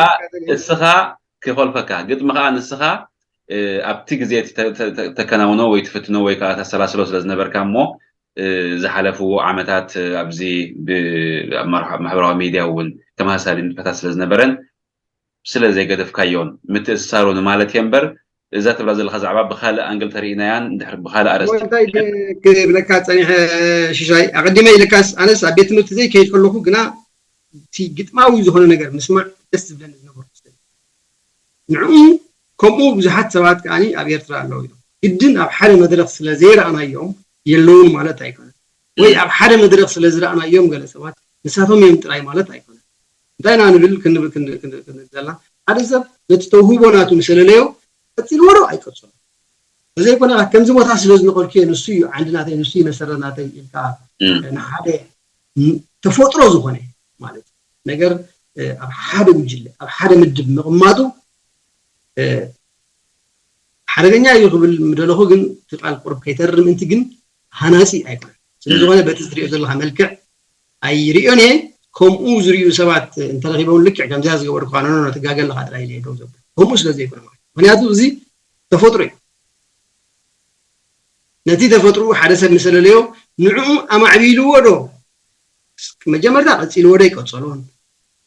እስኻ ክኾልፈካ ግጥሚ ከዓ ንስኻ ኣብቲ ግዜ ተከናውኖ ወይ ትፍትኖ ወይ ከዓ ተሰላስሎ ስለ ዝነበርካ እሞ ዝሓለፍዎ ዓመታት ኣብዚ ማሕበራዊ ሚድያ እውን ተመሳሳሊ ንጥፈታት ስለ ዝነበረን ስለ ዘይገደፍካዮን ምትእስሳሩ ንማለት እየ እምበር እዛ ትብላ ዘለካ ዛዕባ ብካልእ ኣንግል ተርኢናያን ድሕር ብካልእ ኣርእስቲ እንታይ ክብለካ ፀኒሐ ሽሻይ ኣቀዲመ ኢለካስ ኣነስ ኣብ ቤት ትምህርቲ ዘይከይድ ከለኩ ግና እቲ ግጥማዊ ዝኾነ ነገር ምስማዕ ደስ ዝብለኒ ዝነበርኩ ሰብ ንዕኡ ከምኡ ብዙሓት ሰባት ከዓኒ ኣብ ኤርትራ ኣለዉ እዮም ግድን ኣብ ሓደ መድረክ ስለ ዘይረኣናዮም የለውን ማለት ኣይኮነን ወይ ኣብ ሓደ መድረክ ስለ ዝረኣናዮም ገለ ሰባት ንሳቶም እዮም ጥራይ ማለት ኣይኮነን እንታይ ኢና ንብል ክንብል ክንብል ዘለና ሓደ ሰብ ነቲ ተውህቦ ናቱ ምስ ኣለለዮ ቀፂልዎ ዶ ኣይቀፅሎ? ተዘይኮነ ከምዚ ቦታ ስለ ዝነበርኩ ንሱ እዩ ዓንዲ ናተይ፣ ንሱ እዩ መሰረት ናተይ ኢልካ ንሓደ ተፈጥሮ ዝኾነ ማለት ነገር ኣብ ሓደ ጉጅለ ኣብ ሓደ ምድብ ምቕማጡ ሓደገኛ እዩ ክብል ምደለኹ፣ ግን እቲ ቃል ቁርብ ከይተርር ምእንቲ ግን ሃናፂ ኣይኮነን። ስለዝኾነ በቲ ዝሪኦ ዘለካ መልክዕ ኣይሪኦን እየ። ከምኡ ዝሪኡ ሰባት እንተረኺቦም ልክዕ ከምዚኣ ዝገበርኩ ኣነኖ ትጋገ ኣለካ ጥራይ ኢለ ደው ዘብል ከምኡ ስለ ዘይኮነ ማለት ምክንያቱ እዚ ተፈጥሮ እዩ። ነቲ ተፈጥሮ ሓደ ሰብ ምሰለለዮ ንዕኡ ኣማዕቢልዎ ዶ መጀመርታ ቀፂልዎ ዶ ይቀፀሎን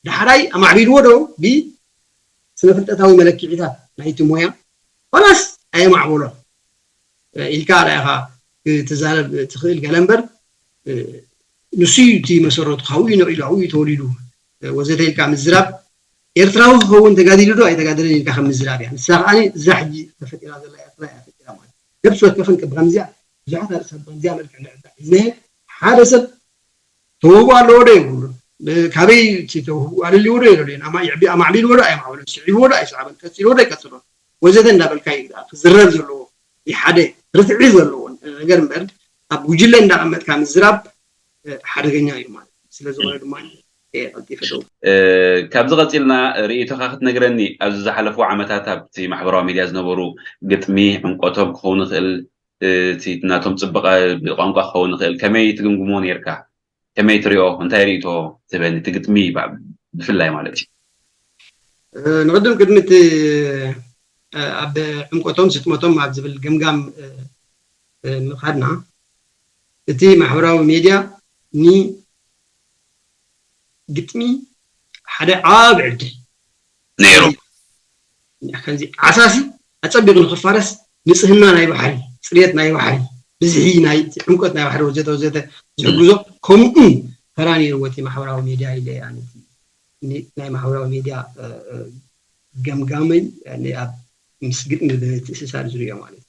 ዳሕራይ ኣማዕቢልዎ ዶ ብስነ ፍልጠታዊ መለክዒታት ናይቲ ሞያ ዋላስ ኣየማዕበሎን ኢልካ ርኣኻ ክትዛረብ ትኽእል ገለ እምበር ንሱ እዩ እቲ መሰረቱ ካብኡ እዩ ነቒሉ ኣብኡ እዩ ተወሊዱ ወዘተ ኢልካ ምዝራብ ኤርትራዊ ክኸውን ተጋዲሉ ዶ ኣይተጋደለን ኢልካ ከም ምዝራብ እያ ንሳ ከዓኒ እዛ ሕጂ ተፈጢራ ዘላ ኤርትራ እያ ፈጢራ ማለት ነብሲ ወከፍን ብከምዚኣ ብዙሓት ኣርእስታት ብከምዚኣ መልክዕ ንዕዳ ሒዝናየ ሓደ ሰብ ተውህቦ ኣለዎ ዶ የብሉን ካበይ ተውህቦ ኣለልዎ ዶ የለልዮን ኣማዕቢልዎ ዶ ኣየማዕበሎን ስዒብዎ ዶ ኣይሰዓበን ቀፂልዎ ዶ ኣይቀፅሎን ወዘተ እንዳበልካ እዩ ክዝረብ ዘለዎ ሓደ ርትዒ ዘለዎ ነገር እምበር ኣብ ጉጅለ እንዳቐመጥካ ምዝራብ ሓደገኛ እዩ ማለት እዩ ስለዝኾነ ድማ ቀልጢፈ ደው ካብዚ ቀፂልና ርእይቶኻ ክትነግረኒ ኣብዚ ዝሓለፉ ዓመታት ኣብቲ ማሕበራዊ ሚድያ ዝነበሩ ግጥሚ ዕምቆቶም ክኸውን ይኽእል እቲ ናቶም ፅበቐ ብቋንቋ ክኸውን ይኽእል ከመይ ትግምግሞ ነርካ ከመይ ትሪኦ እንታይ ርእይቶ ትህበኒ እቲ ግጥሚ ብፍላይ ማለት እዩ ንቅድም ቅድሚ እቲ ኣብ ዕምቆቶም ስጥመቶም ኣብ ዝብል ገምጋም ምኻድና እቲ ማሕበራዊ ሜድያ ንግጥሚ ሓደ ዓብ ዕድል ነይሩ ከምዚ ዓሳሲ ኣፀቢቑ ንክፋረስ ንፅህና ናይ ባሕሪ ፅሬት ናይ ባሕሪ ብዝሒ ናይ ዕምቆት ናይ ባሕሪ ወዘተ ወዘተ ዝሕግዞ ከምኡ ተራ ነይርዎ እቲ ማሕበራዊ ሜድያ ኢለ ናይ ማሕበራዊ ሜድያ ገምጋመይ ኣብ ምስ ግጥሚ ብምትእስሳር ዝሪኦ ማለት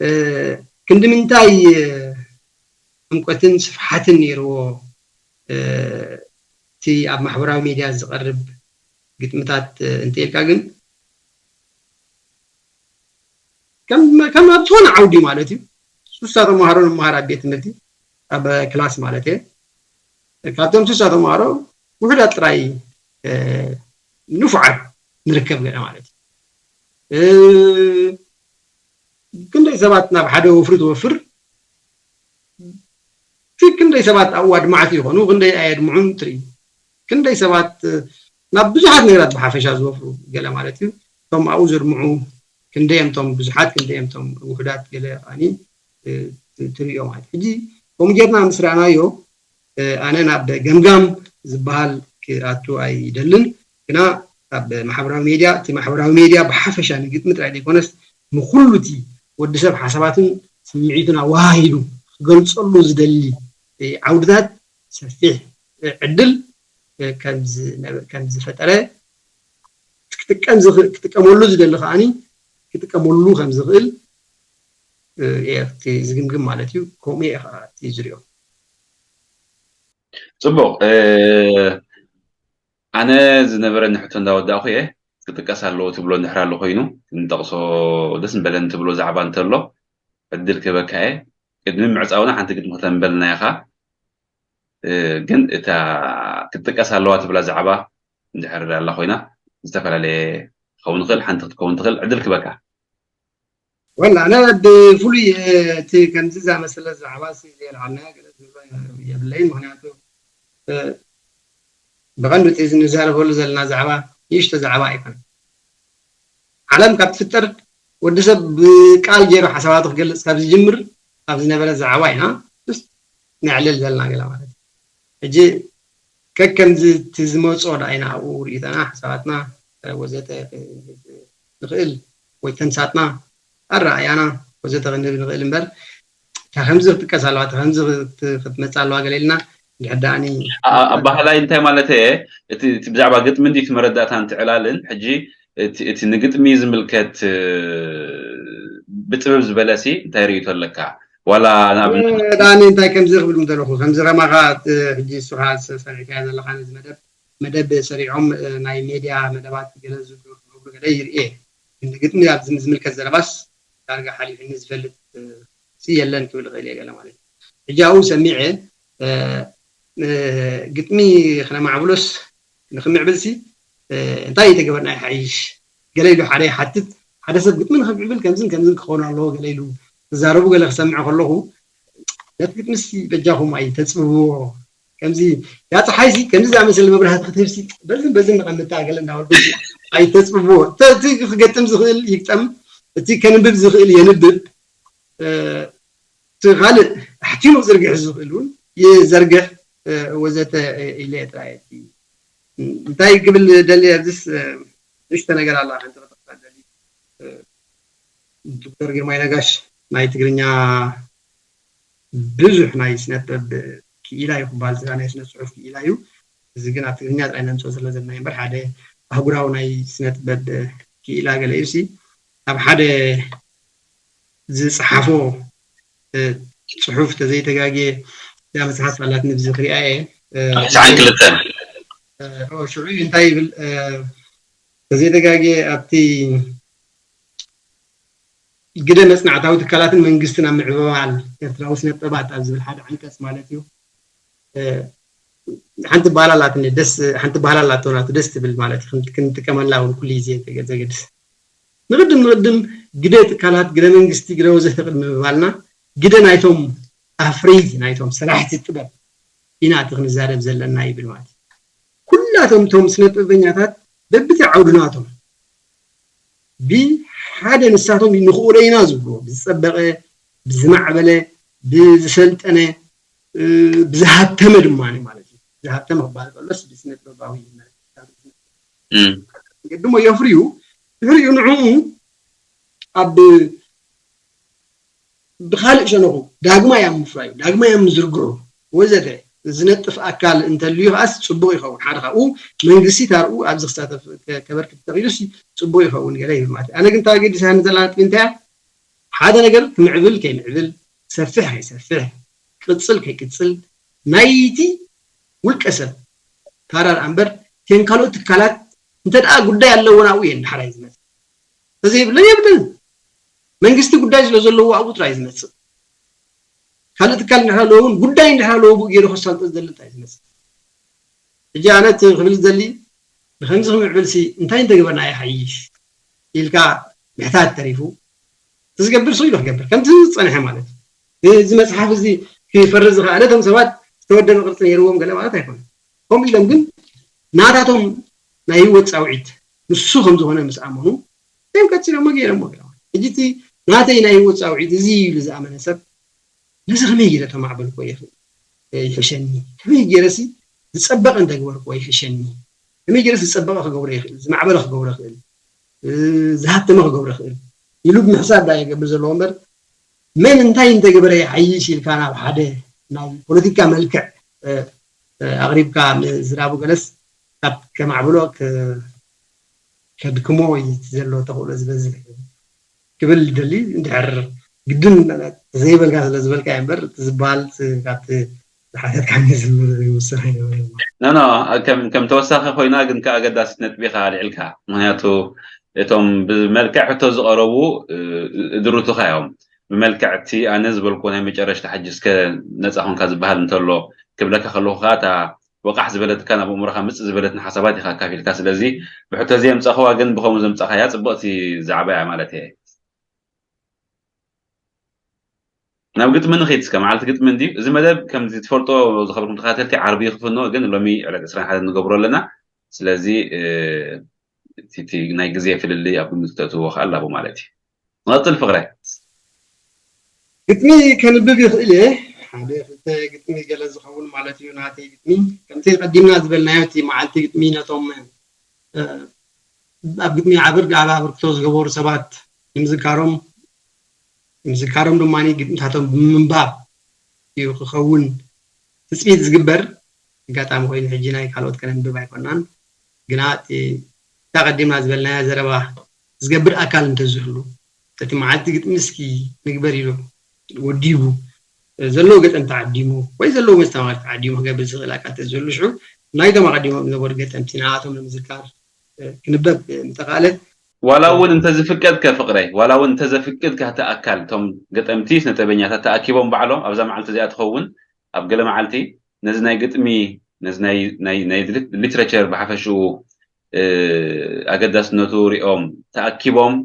እዩ ክንዲ ምንታይ ዕምቆትን ስፍሓትን ነይርዎ እቲ ኣብ ማሕበራዊ ሜድያ ዝቐርብ ግጥምታት እንተኢልካ ግን ከም ኣብ ዝኾነ ዓውዲ ማለት እዩ ሱሳ ተምሃሮ ንምሃር ኣብ ቤት ትምህርቲ ኣብ ክላስ ማለት እየ ካብቶም ሱሳ ተምሃሮ ውሕዳት ጥራይ ንፉዓት ንርከብ ገለ ማለት እዩ ክንደይ ሰባት ናብ ሓደ ወፍሪ ትወፍር ክንደይ ሰባት ኣብኡ ኣድማዕቲ ይኾኑ ክንደይ ኣየድምዑን ትርኢ ክንደይ ሰባት ናብ ብዙሓት ነገራት ብሓፈሻ ዝወፍሩ ገለ ማለት እዩ እቶም ኣብኡ ዘድምዑ ክንደይ እምቶም ብዙሓት ክንደይ እምቶም ውሕዳት ገለ ከዓኒ ትርእዮ ማለት ሕጂ ከምኡ ጌርና ምስ ረኣናዮ ኣነ ናብ ገምጋም ዝበሃል ክኣቱ ኣይደልን ግና ኣብ ማሕበራዊ ሜድያ እቲ ማሕበራዊ ሜድያ ብሓፈሻ ንግጥሚ ጥራይ ዘይኮነስ ንኩሉ እቲ ወዲ ሰብ ሓሳባትን ስምዒቱን ኣወሃሂዱ ክገልፀሉ ዝደሊ ዓውድታት ሰፊሕ ዕድል ከም ዝፈጠረ ክጥቀመሉ ዝደሊ ከዓኒ ክጥቀመሉ ከም ዝኽእል ዝግምግም ማለት እዩ ከምኡ እየ ከዓ ዝሪኦ ፅቡቅ ኣነ ዝነበረኒ ሕቶ እንዳወዳእኩ እየ ክጥቀስ ኣለዎ ትብሎ እንድሕር ኣሎ ኮይኑ ክንጠቅሶ ደስ ንበለን ትብሎ ዛዕባ እንተሎ ዕድል ክህበካ እየ ቅድሚ ምዕፃውና ሓንቲ ግጥሚ ክተንበልና ኢኻ ግን እታ ክትጥቀስ ኣለዋ ትብላ ዛዕባ እንድሕር ኣላ ኮይና ዝተፈላለየ ክኸውን ይኽእል ሓንቲ ክትከውን ትኽእል ዕድል ክበካ ወላ ኣነ ብፍሉይ እቲ ከምዚ ዝኣመሰለ ዛዕባ ዘየልዓልና ገለ ዝብሎ የብለይን ምክንያቱ ብቐንዱ እቲ ንዛረበሉ ዘለና ዛዕባ ንእሽቶ ዛዕባ ኣይኮነን ዓለም ካብ ትፍጠር ወዲ ሰብ ብቃል ገይሩ ሓሳባቱ ክገልፅ ካብ ዝጅምር ካብ ዝነበረ ዛዕባ ኢና ነዕልል ዘለና ገለ ማለት ሕጂ ከከምዚ እቲ ዝመፅኦ ዳ ኢና ኣብኡ ርእይቶና ሓሳባትና ወዘተ ንኽእል ወይ ተምሳጥና ኣረኣያና ወዘተ ክንብል ንኽእል እምበር እታ ከምዚ ክትጥቀስ ኣለዋ እታ ከምዚ ክትመፅ ኣለዋ ገለ ኢልና ድሕዳኒ ኣባህላይ እንታይ ማለት እየ እቲ ብዛዕባ ግጥሚ እንዲ እቲ መረዳእታ እንትዕላልን ሕጂ እቲ ንግጥሚ ዝምልከት ብጥበብ ዝበለሲ እንታይ ርእይቶ ኣለካ ዋላ ዳኒ እንታይ ከምዚ ክብል ምደለኹ ከምዚ ከማኻ ሕጂ እሱኻ ሰሪዕካያ ዘለኻ ነዚ መደብ መደብ ሰሪዖም ናይ ሜድያ መደባት ገለ ዝብሉ ክገብሩ ገለ ይርእየ ግጥሚ ኣብዚ ዝምልከት ዘረባስ ዳርጋ ሓሊፍኒ ዝፈልጥ ሲ የለን ክብል ይኽእል እየ ገለ ማለት እዩ። ሕጂ ኣብኡ ሰሚዐ ግጥሚ ክነማዕብሎስ ንክምዕብል ሲ እንታይ ተገበርና ይሓይሽ ገለ ኢሉ ሓደ ይሓትት። ሓደ ሰብ ግጥሚ ንክምዕብል ከምዝን ከምዝን ክኸውን ኣለዎ ገለ ኢሉ ክዛረቡ ገለ ክሰምዕ ከለኹ ነቲ ግጥሚ ሲ በጃኹም ኣይተፅብብዎ ከምዚ ያ ፀሓይ ሲ ከምዚ ዝኣመሰለ መብራህቲ ክትህብ ሲ በዝን በዝን ንቐምጣ ገለ እናበልኩ ኣይተፅብብዎ። እቲ ክገጥም ዝኽእል ይግጠም፣ እቲ ከንብብ ዝኽእል የንብብ፣ እቲ ካልእ ኣሕቲሙ ክዝርግሕ ዝኽእል እውን ይዘርግሕ ወዘተ ኢለ ጥራይ። እንታይ ክብል ደሊ ኣብዚስ ንእሽተ ነገር ኣላ ሓንቲ ክጠቕሳ ደሊ። ዶክተር ግርማይ ነጋሽ ናይ ትግርኛ ብዙሕ ናይ ስነ ጥበብ ክኢላ እዩ ክበሃል ዝኽእል፣ ናይ ስነ ፅሑፍ ክኢላ እዩ። እዚ ግን ኣብ ትግርኛ ጥራይ ነምፅኦ ስለ ዘለና እምበር ሓደ ኣህጉራዊ ናይ ስነ ጥበብ ክኢላ ገለ እዩ ሲ ኣብ ሓደ ዝፅሓፎ ፅሑፍ ተዘይተጋግየ እዛ መፅሓፍ ኣላትኒ ብዚ ክሪኣ እየ። ኣብ ሰዓን ክልተ ሽዑ እንታይ ይብል ተዘይተጋግየ ኣብቲ ግደ መፅናዕታዊ ትካላትን መንግስትን ኣብ ምዕብባል ኤርትራዊ ስነ ጥበባት ኣብ ዝብል ሓደ ዓንቀፅ ማለት እዩ። ሓንቲ ባህላ ኣላትኒ ደስ ሓንቲ ባህላ ኣላቶ ናቱ ደስ ትብል ማለት እዩ። ክንጥቀመላ እውን ኩሉ ግዜ ዘገድስ ንቅድም ንቅድም ግደ ትካላት ግደ መንግስቲ ግደ ወዘተ ቅድሚ ምባልና ግደ ናይቶም ኣፍረይቲ ናይቶም ሰራሕቲ ጥበብ ኢና እቲ ክንዛረብ ዘለና ይብል ማለት እዩ። ኩላቶም እቶም ስነ ጥበበኛታት በብቲ ዓውዱ ናቶም ብሓደ ንሳቶም ንኽእሎ ኢና ዝብልዎ ብዝፀበቐ ብዝማዕበለ ብዝሰልጠነ ብዝሃብተመ ድማ ማለት እዩ። ዝሃብተመ ክበሃል ከሎስ ብስነ ጥበባዊ መለክዒታት መገዲ እሞ የፍርዩ። ድሕሪኡ ንዕኡ ኣብ ብኻልእ ሸነኹ ዳግማይ ኣብ ምፍራዩ ዳግማይ ኣብ ምዝርግሑ ወዘተ ዝነጥፍ ኣካል እንተልዩ ከዓስ ፅቡቕ ይኸውን። ሓደ ካብኡ መንግስቲ ታርኡ ኣብዚ ክሳተፍ ከበርክት ተኽኢሉስ ፅቡቕ ይኸውን ገለ ይብል ማለት እዩ። ኣነ ግን እንታይ ኣገዲሳኒ ዘላ ነጥቢ እንታይ እያ? ሓደ ነገር ክምዕብል ከይምዕብል ክሰፍሕ ከይሰፍሕ ክቕፅል ከይቅፅል ናይቲ ውልቀ ሰብ ታራ ደኣ እምበር እተን ካልኦት ትካላት እንተ ደኣ ጉዳይ ኣለወን ኣብኡ እየን ድሓር እየ ዝመፅእ። ተዘይብለን የብለን። መንግስቲ ጉዳይ ስለ ዘለዎ ኣብኡ ጥራይ እዩ ዝመፅእ። ካልእ ትካል እንድሕር ኣለዎ እውን ጉዳይ እንድሕር ኣለዎ ብኡ ገይሩ ከሳልጦ ዝደሊ እንታይ እዩ ዝመፅእ። ሕጂ ኣነ እቲ ክብል ዝደሊ ብከምዚ ክምዕብል ሲ እንታይ እንተገበርና ይሓይሽ ኢልካ ምሕታት ተሪፉ እቲ ዝገብር ሰው ኢሉ ክገብር ከምቲ ዝፀንሐ ማለት እዩ። እዚ መፅሓፍ እዚ ክፈርስ ዝኸኣለ እቶም ሰባት ዝተወደበ ቅርፂ ነይርዎም ገለ ማለት ኣይኮነን። ከምኡ ኢሎም ግን ናታቶም ናይ ህይወት ፃውዒት ንሱ ከም ዝኾነ ምስ ኣመኑ እዮም ቀፂሎሞ ገይሮሞ ገለ ማለት ሕጂ እቲ ናተይ ናይ ህይወት ፃውዒት እዚ ኢሉ ዝኣመነ ሰብ ነዚ ከመይ ገይረ ተማዕበልኮ ይኽእል ይሕሸኒ ከመይ ገይረሲ ዝፀበቐ እንተግበርኮ ይሕሸኒ ከመይ ገይረሲ ዝፀበቐ ክገብሮ ይኽእል ዝማዕበለ ክገብሮ ይኽእል ዝሃብተመ ክገብሮ ይኽእል ኢሉ ብምሕሳብ ዳ የገብር ዘለዎ እምበር መን እንታይ እንተገበረ ይሓይሽ ኢልካ ናብ ሓደ ናይ ፖለቲካ መልክዕ ኣቕሪብካ ምዝራቡ ገለስ ካብ ከማዕብሎ ከድክሞ እዩ ዘሎ ተኽእሎ ዝበዝሕ ክብል ደሊ እንድሕር ግድን ዘይበልካ ስለ ዝበልካ እምበር ዝበሃል ካብቲ ዝሓተትካኒ ዝውስን ኣይነበረ ኖ ኖ ከም ተወሳኺ ኮይና ግን ከ ኣገዳሲት ነጥቢ ኢኻ ኣልዒልካ ምክንያቱ እቶም ብመልክዕ ሕቶ ዝቐረቡ ድሩቱኻ እዮም ብመልክዕ እቲ ኣነ ዝበልኩ ናይ መጨረሽታ ሕጂ እስከ ነፃ ኮንካ ዝበሃል እንተሎ ክብለካ ከለኹ ከዓ እታ ወቃሕ ዝበለትካ ናብ ኣእምሮኻ ምፅእ ዝበለትን ሓሳባት ኢኻ ኣካፊልካ ስለዚ ብሕቶ ዘየምፃእኽዋ ግን ብኸምኡ ዘምፃእኻያ ፅብቕቲ ዛዕባ እያ ማለት እየ ናብ ግጥሚ ንኺድ እስከ መዓልቲ ግጥሚ እንድዩ እዚ መደብ ከምዚ ትፈልጦ ዝኸበርኩም ተኸታተልቲ ዓርቢ ክፍኖ ግን ሎሚ ዕለት ዕስራን ሓደን ንገብሮ ኣለና ስለዚ እቲ ናይ ግዜ ፍልልይ ኣብ ግምት ክተእትዎ ከኣ ኣለዎ ማለት እዩ ንቐጽል ፍቕረ ግጥሚ ከንብብ ይኽእል እየ ሓደ ክልተ ግጥሚ ገለ ዝኸውን ማለት እዩ ናተይ ግጥሚ ከምቲ ቀዲምና ዝበልናዮ እቲ መዓልቲ ግጥሚ ነቶም ኣብ ግጥሚ ዓብር ዓቢ ኣበርክቶ ዝገበሩ ሰባት ንምዝካሮም ንምዝካሮም ድማ ግጥምታቶም ብምንባብ እዩ ክኸውን ትፅቢት ዝግበር ኣጋጣሚ ኮይኑ ሕጂ ናይ ካልኦት ከነንብብ ኣይኮናን ግና እታ ቀዲምና ዝበልናያ ዘረባ ዝገብር ኣካል እንተዝህሉ እቲ መዓልቲ ግጥሚ እስኪ ንግበር ኢሉ ወዲቡ ዘለዎ ገጠም ተዓዲሙ ወይ ዘለዎ መስተማቕርቲ ተዓዲሙ ክገብር ዝኽእል ኣካል ተዝህሉ ሽዑ ናይቶም ኣቐዲሞም ዝነበሩ ገጠምቲ ንኣቶም ንምዝካር ክንበብ ምተኻእለ ዋላ እውን እንተዝፍቀድከ ፍቕረይ፣ ዋላ እውን እንተዘፍቅድካ እቲ ኣካል፣ እቶም ገጠምቲ ስነጥበበኛታት ተኣኪቦም ባዕሎም ኣብዛ መዓልቲ እዚኣ ትኸውን ኣብ ገለ መዓልቲ ነዚ ናይ ግጥሚ፣ ነዚ ናይ ናይ ናይ ሊትረቸር ብሓፈሽኡ ኣገዳስነቱ ሪኦም ተኣኪቦም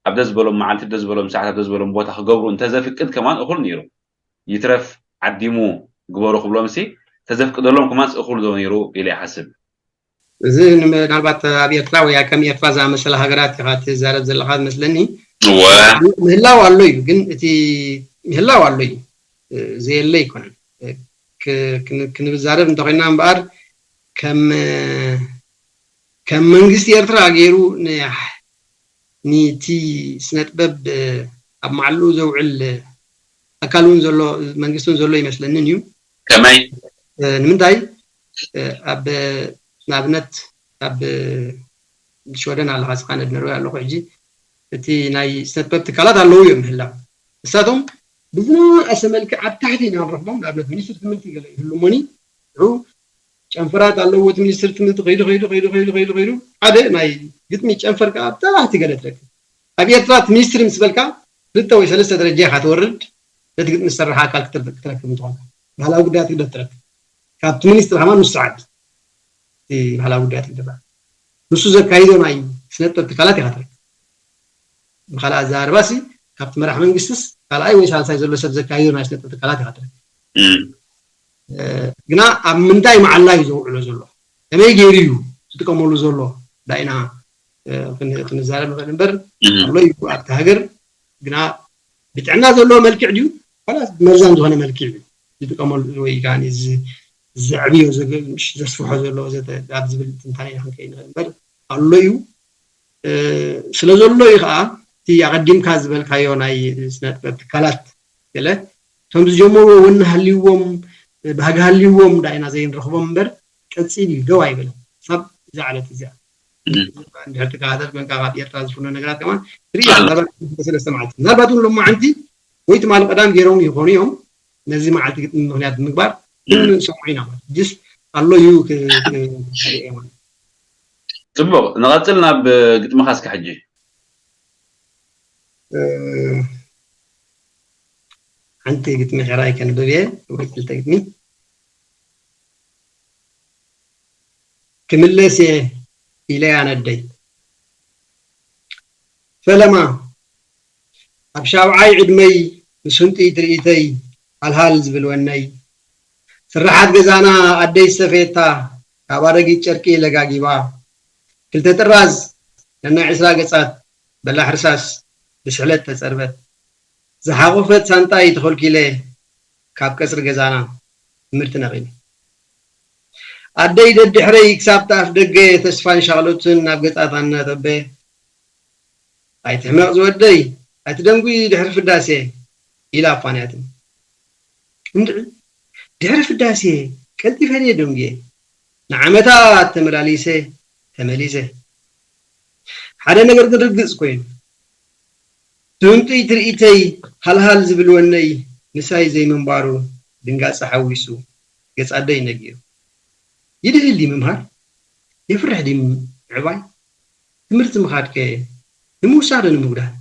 ኣብ ደዝበሎም መዓልቲ፣ ኣብ ደዝበሎም ሰዓት፣ ኣብ ደዝበሎም ቦታ ክገብሩ እንተዘፍቅድ ከማን እኹል ነይሩ። ይትረፍ ዓዲሙ ግበሩ ክብሎምሲ ተዘፍቅደሎም ከማንስ እኹል ዶ ነይሩ ኢለ ይሓስብ። እዚ ምናልባት ኣብ ኤርትራ ወይ ከም ኤርትራ ዝኣመሰላ ሃገራት ኢኻ ትዛረብ ዘለኻ ዝመስለኒ። ምህላው ኣሎ እዩ፣ ግን እቲ ምህላው ኣሎ እዩ፣ ዘየለ ኣይኮነን። ክንዛረብ እንተኮይና እምበኣር ከም ከም መንግስቲ ኤርትራ ገይሩ ንቲ ስነጥበብ ኣብ ማዕልኡ ዘውዕል ኣካል እውን ዘሎ መንግስቲ እውን ዘሎ ይመስለንን እዩ። ከመይ ንምንታይ ኣብ ንኣብነት ኣብ ሽወደን ኣለካ ስካ ነድነርወ ኣለኩ ሕጂ እቲ ናይ ስነጥበብ ትካላት ኣለዉ እዮም ምህላው ንሳቶም ብዝነኣሰ መልክዕ ኣብ ታሕቲ ኢና ንረክቦም። ንኣብነት ሚኒስትሪ ትምህርቲ ገለ ይህሉ እሞኒ ጨንፈራት ኣለዎ። እቲ ሚኒስትሪ ትምህርቲ ከይዱ ከይዱ ከይዱ ከይዱ ከይዱ ከይዱ ሓደ ናይ ግጥሚ ጨንፈር ከዓ ኣብ ታሕቲ ገለ ትረክብ። ኣብ ኤርትራ እቲ ሚኒስትሪ ምስ በልካ ክልተ ወይ ሰለስተ ደረጃ ኢኻ ትወርድ። ነቲ ግጥሚ ዝሰርሕ ኣካል ክትረክብ እንትኾንካ ባህላዊ ጉዳያት ህግደፍ ትረክብ። ካብቲ ሚኒስትሪ ከማን ንሱ ዓዲ እቲ ባህላዊ ጉዳያት ህግደፍ ንሱ ዘካይዶ ናይ ስነጥበብ ትካላት ኢኻ ትረክብ። ብካልእ ኣዘራርባ ሲ ካብቲ መራሕ መንግስትስ ካልኣይ ወይ ሳልሳይ ዘሎ ሰብ ዘካይዶ ናይ ስነጥበብ ትካላት ኢኻ ትረክብ። ግና ኣብ ምንታይ መዓላ እዩ ዘውዕሎ ዘሎ፣ ከመይ ገይሩ እዩ ዝጥቀመሉ ዘሎ ዳኢና ክንዛረብ ንኽእል እምበር ኣሎ እዩ ኣብቲ ሃገር። ግና ብጥዕና ዘለዎ መልክዕ ድዩ ዋላ መርዛም ዝኾነ መልክዕ እዩ ዝጥቀመሉ ወይ ከዓ ዘዕብዮ ዘስፍሖ ዘሎ ኣብ ዝብል ትንታኔ ክንከይድ ንኽእል እምበር ኣሎ እዩ። ስለ ዘሎ እዩ ከዓ እቲ ኣቐዲምካ ዝበልካዮ ናይ ስነጥበብ ትካላት ገለ እቶም ዝጀመርዎ ወኒ ሃልይዎም ባህጊ ሃልይዎም ዳኢና ዘይንረኽቦም እምበር ቀፂል እዩ ደው ኣይበለን። ሳብ እዛ ዕለት እዚኣ እንድሕር ትከታተል ኮንካ ካብ ኤርትራ ዝፍኖ ነገራት ከማን ትርኢ ኣለባት ሰለስተ መዓልቲ ምናልባት እውን ሎማዓንቲ ወይ ትማሊ ቀዳም ገይሮም ይኾኑ እዮም ነዚ መዓልቲ ግጥሚ ምክንያት ብምግባር ግን ንሰምዖ ኢና ማለት ጅስ ኣሎ እዩ ማለት ፅቡቅ ንቐፅል ናብ ግጥምኻ እስከ ሕጂ ሓንቲ ግጥሚ ከራይ ከንብብ እየ ወይ ክልተ ግጥሚ ክምለስ እየ ኢለያ ነደይ ፈለማ ኣብ ሻብዓይ ዕድመይ ምስንጥይ ትርኢተይ ሃልሃል ዝብል ወነይ ስርሓት ገዛና ኣደይ ዝሰፈየታ ካብ ኣረጊት ጨርቂ ለጋጊባ ክልተ ጥራዝ ነናይ ዕስራ ገጻት በላሕ ርሳስ ብስሕለት ተጸርበት ዝሓቖፈት ሳንጣይ ተኾልኪለ ካብ ቀጽሪ ገዛና ትምህርቲ ነቒለ ኣደይ ደድሕረይ ክሳብ ኣፍ ደገ ተስፋን ሻቕሎትን ናብ ገጻታ እናጠበየ ኣይትሕመቕ ዝወደይ ኣይትደንጉይ ድሕሪ ፍዳሴ ኢላ ኣፋንያትኒ እንድዒ ድሕሪ ፍዳሴ ቀልጢፈ ድየ ደንጉየ ንዓመታት ተመላሊሰ ተመሊሰ ሓደ ነገር ግን ርግጽ ኮይኑ ትምንጥይ ትርኢተይ ሃልሃል ዝብል ወነይ ምሳይ ዘይምንባሩ ድንጋጸ ሓዊሱ ገጽ ኣደይ ነጊሩ ይድህል ድዩ ምምሃር የፍርሕ ድዩ ምዕባይ ትምህርቲ ምኻድከ ንምውሳድ ንምጉዳል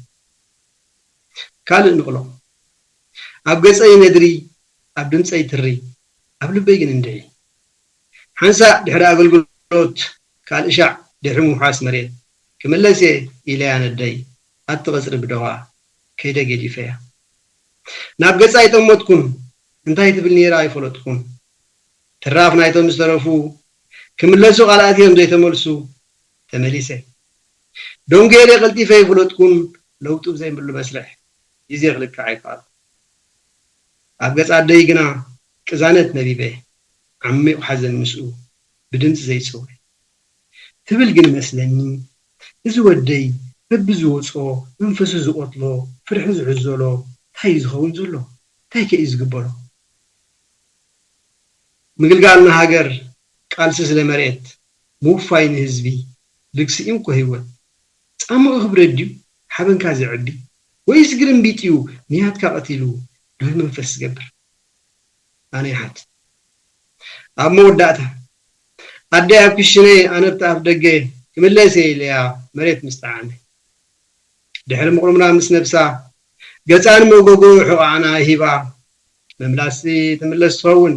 ካልእ ንቕሎ ኣብ ገጸይ ነድሪ ኣብ ድምጸይ ትሪ ኣብ ልበይ ግን እንድዒ ሓንሳእ ድሕሪ ኣገልግሎት ካልእ ሻዕ ድሕሪ ምውሓስ መሬት ክምለስ እየ ኢለያ ነደይ ኣብቲ ቐጽሪ ብደዋ ከይደ ገዲፈያ ናብ ገጻ ኣይጠመትኩን እንታይ ትብል ነይራ ኣይፈለጥኩን ትራፍ ናይቶም ዝተረፉ ክምለሱ ቃል ኣትዮም ዘይተመልሱ ተመሊሰ ደንጉየ ድየ ቀልጢፈ ኣይፈለጥኩን ለውጢ ብዘይብሉ መስርሕ ግዜ ክልክዕ ኣይከኣልኩ ኣብ ገጽ ኣደይ ግና ቅዛነት ነቢበ ዓሚቕ ሓዘን ምስኡ ብድምጺ ዘይጽወ ትብል ግን መስለኒ እዚ ወደይ በብዝወጾ መንፈሱ ዝቆትሎ ፍርሒ ዝሕዘሎ እንታይ እዩ ዝኸውን ዘሎ እንታይ ከ እዩ ዝግበሮ ምግልጋል ንሃገር ቃልሲ ስለ መሬት ምውፋይ ንህዝቢ ልግሲ እዩ እኮ ህይወት ጻምኡ ክብረት ድዩ ሓበንካ ዘዕቢ ወይስ ግርምቢጥ እዩ ንያትካ ቀቲሉ ዶል መንፈስ ዝገብር ኣነ ይሓት ኣብ መወዳእታ ኣደይ ኣብ ክሽነ ኣነ ኣብቲ ኣፍ ደገ ክምለስ እየ ኢለያ መሬት ምስ ጠዓመ ድሕሪ ምቕርምራ ምስ ነብሳ፣ ገጻ ንመጎጎ ሕቖኣና ሂባ፣ መምላሲ ትምለስ ትኸውን።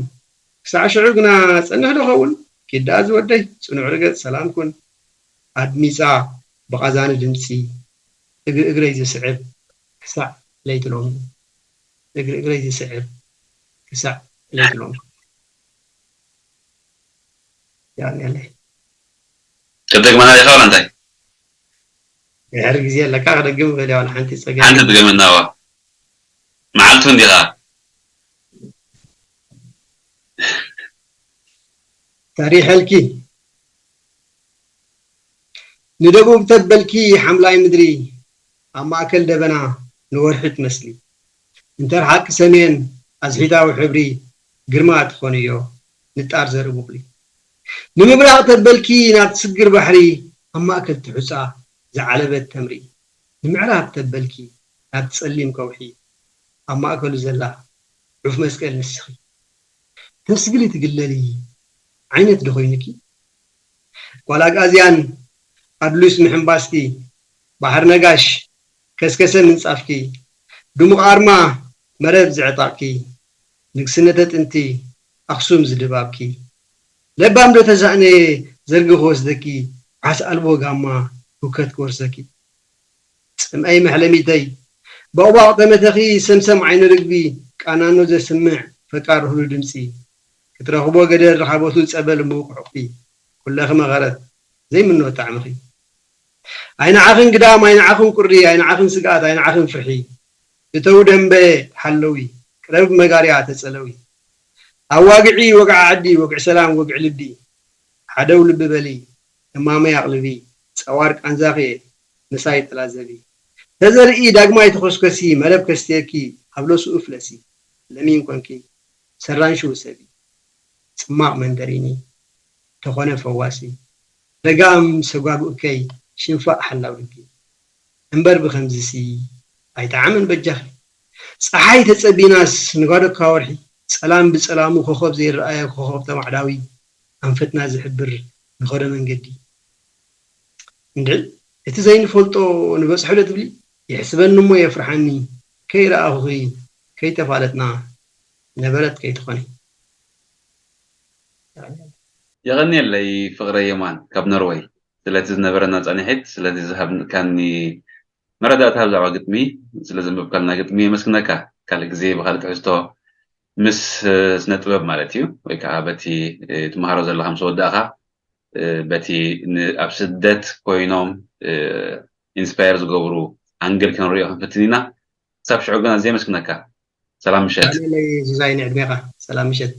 ክሳዕ ሽዑ ግና ጸንሕ ዶ ኸውን? ኪድ ደኣ ዝወደይ፣ ጽኑዕ ርገጽ ሰላም ኩን። ኣድሚጻ ብቓዛኒ ድምጺ፣ እግሪ እግረይ ዝስዕብ ክሳዕ ለይቲ ሎሚ። እግሪ እግረይ ዝስዕብ ክሳዕ ለይቲ ሎሚ። ያኔ ትደግመና ዲኻ ዋላ እንታይ? ድሕሪ ግዜ ኣለካ ክደግም እኽእል እየ፣ ዋላ ሓንቲ ጸገም ሓንቲ የለን። ድገመና ዋ። መዓልቱ እንዲኻ ሰሪሐልኪ ንደቡብ ተበልኪ ሓምላይ ምድሪ፣ ኣብ ማእከል ደበና ንወርሒ ትመስሊ። እንተርሓቂ ሰሜን ኣዝሒታዊ ሕብሪ፣ ግርማ ትኾንዮ ንጣር ዘርኢ ቡቕሊ። ንምብራቕ ተበልኪ ናብ ትስግር ባሕሪ፣ ኣብ ማእከል ትሑጻ ዝዓለበት ተምሪ። ንምዕራብ ተበልኪ ናብቲ ጸሊም ከውሒ፣ ኣብ ማእከሉ ዘላ ዑፍ መስቀል ንስኺ። ተስግሊ ትግለሊ ዓይነት ዶ ኮይኑኪ? ጓል ኣግኣዝያን ኣድሉስ ምሕንባስኪ፣ ባሕሪ ነጋሽ ከስከሰ ምንጻፍኪ፣ ድሙቕ ኣርማ መረብ ዝዕጣቕኪ፣ ንግስነተ ጥንቲ ኣኽሱም ዝድባብኪ። ለባም ዶ ተሳእነ ዘርጊ ክወስደኪ፣ ዋሕስ ኣልቦ ጋማ ህውከት ክወርሰኪ። ጽምኣይ መሕለሚተይ፣ ቦቕባቕ ጠመተኺ ሰምሰም ዓይኒ ርግቢ፣ ቃናኖ ዘስምዕ ፈቃር ርህሩ ድምጺ፣ ክትረኽቦ ገደል ረኻቦቱ ጸበል ምውቕ ሕቕፊ፣ ኩለኺ መቐረት ዘይምኖ ጣዕምኺ። ኣይንዓኽን ግዳም፣ ኣይንዓኽን ቁሪ፣ ኣይንዓኽን ስግኣት፣ ኣይንዓኽን ፍርሒ። እተው ደንበ ተሓለዊ፣ ቅረብ መጋርያ ተጸለዊ። ኣዋግዒ ወግዒ ዓዲ፣ ወግዒ ሰላም፣ ወግዒ ልቢ። ሓደው ልቢ በሊ፣ እማመይ ኣቕልቢ፣ ጸዋር ቃንዛኺ ምሳይ ተላዘቢ። ተዘርኢ ዳግማይ ተኾስኮሲ፣ መረብ ከስትየኪ፣ ኣብ ሎስኡ ፍለሲ። ለሚን ኮንኪ፣ ሰራንሹ ውሰቢ። ጽማቕ መንደሪኒ፣ ተኾነ ፈዋሲ። ለጋም ሰጓጉእከይ፣ ሽንፋእ ሓላው ልቢ። እምበር ብኸምዚሲ ኣይጠዓምን በጃኺ። ጸሓይ ተጸቢናስ ንጓዶ እካ ወርሒ፣ ጸላም ብጸላሙ ኮኾብ ዘይረኣዮ ኮኾብ ተማዕዳዊ ኣንፈትና ዝሕብር ንኸዶ መንገዲ። እንድዒ እቲ ዘይንፈልጦ ንበጽሖ ዶ ትብሊ? ይሕስበኒ እሞ የፍርሓኒ ከይረኣኹኺ ከይተፋለጥና ነበረት ከይትኾኒ። የቐንየለይ ፍቕረ የማን ካብ ኖርወይ ስለቲ ዝነበረና ጻንሒት ስለቲ ዝሃብካኒ መረዳእታ ብዛዕባ ግጥሚ ስለ ዘንበብካልና ግጥሚ የመስግነካ። ካልእ ግዜ ብካልእ ትሕዝቶ ምስ ስነ ጥበብ ማለት እዩ ወይ ከዓ በቲ ትመሃሮ ዘለካ ምስ ወዳእካ በቲ ኣብ ስደት ኮይኖም ኢንስፓየር ዝገብሩ ኣንግል ክንሪኦ ክንፍትን ኢና። ክሳብ ሽዑ ግን ኣዝየ የመስግነካ። ሰላም ምሸት። ዛዛይ ንዕድሜኻ ሰላም ምሸት።